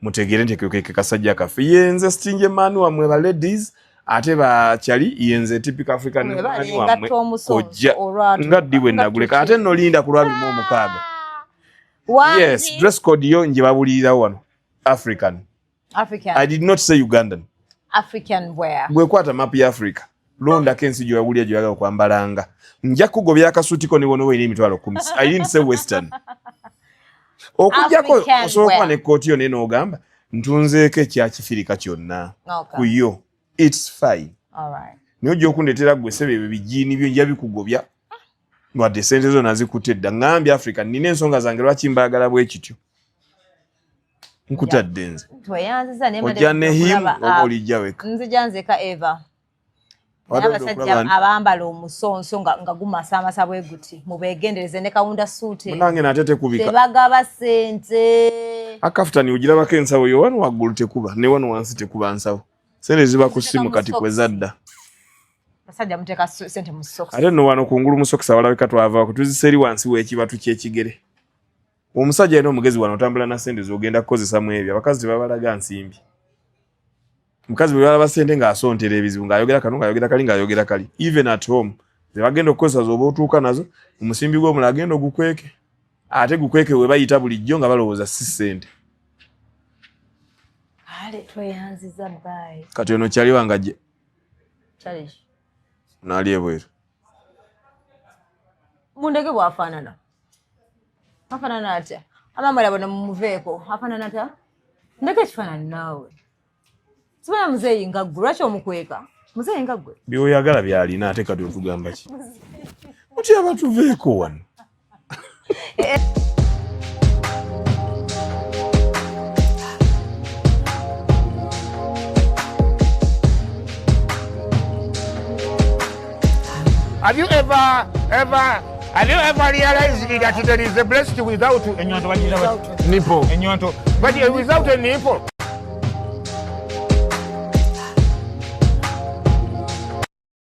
Mutegere nti keke kasajja kaffe yenze stingy man wamwe ba ladies ate ba chali yenze typical African man wamwe kojja nga ddiwe naguleka ate nolinda ku lwa 26. Yes, dress code yo nje babulirira wano African. I did not say Ugandan. African wear. Gwe kwata map ya Africa. Londa kensi gyo yagulya gyo kwambalanga. Nja kugobya akasutiko ne wono weine emitwalo 10. I didn't say Western. Okujjako osobola ne kooti yo neno ogamba ntunzeeko ekyakifirika kyonna ku yo it's fine. Naye ojja okundetera ggwe ssebo ebyo bijiini byo nja bikugobya wadde sente zo nazikutte dda. Ŋŋambye Africa nina ensonga zange lwaki mbaagala bwe kityo. Nkutadde nze ojja ne him oba olijja wekka? Nzija nzeka Eva. Abasajja abambala omusonso nga gumasamasa bwe guti mubeegendereze ne kawunda suuti munange nate tekubika tebagaba ssente. Akafutani ogirabako ensawo yo wano waggulu tekuba ne wano wansi tekuba nsawo. Sente ziba ku ssimu kati kwe zadda. Basajja muteeka ssente mu sokisi. Ate nno wano kungulu mu sokisi awalabika twavaako tuzisa eri wansi w'ekibatu ky'ekigere. Omusajja alina omugezi wano otambula na ssente z'ogenda kukozesa mu ebyo abakazi tebabalaga nsimbi. Mukazi bwe balaba ssente ng'asontera ebizibu ng'ayogera kano ng'ayogera kali ng'ayogera kali. Even at home ze bagenda okukozesa z'oba otuuka nazo omusimbi gw'omulala agenda ogukweke ate gukweke we bayita bulijjo nga balowooza si ssente. Ale tweyanziza bye. Kati ono kyali wange ajje. Kyali. Naali ebweru. Mundege bw'afaanana. Afaanana atya? Abamala bano mumuveeko. Afaanana atya? Ndeke ekifaananyi naawe. Sibala muzeeyi nga ggwe, lwaki omukweka? Muzeeyi nga ggwe. By'oyagala by'alina ate kati otugamba ki? Otya batuveeko wano. Have you ever realized that there is a blessing without a nipple? But without a nipple.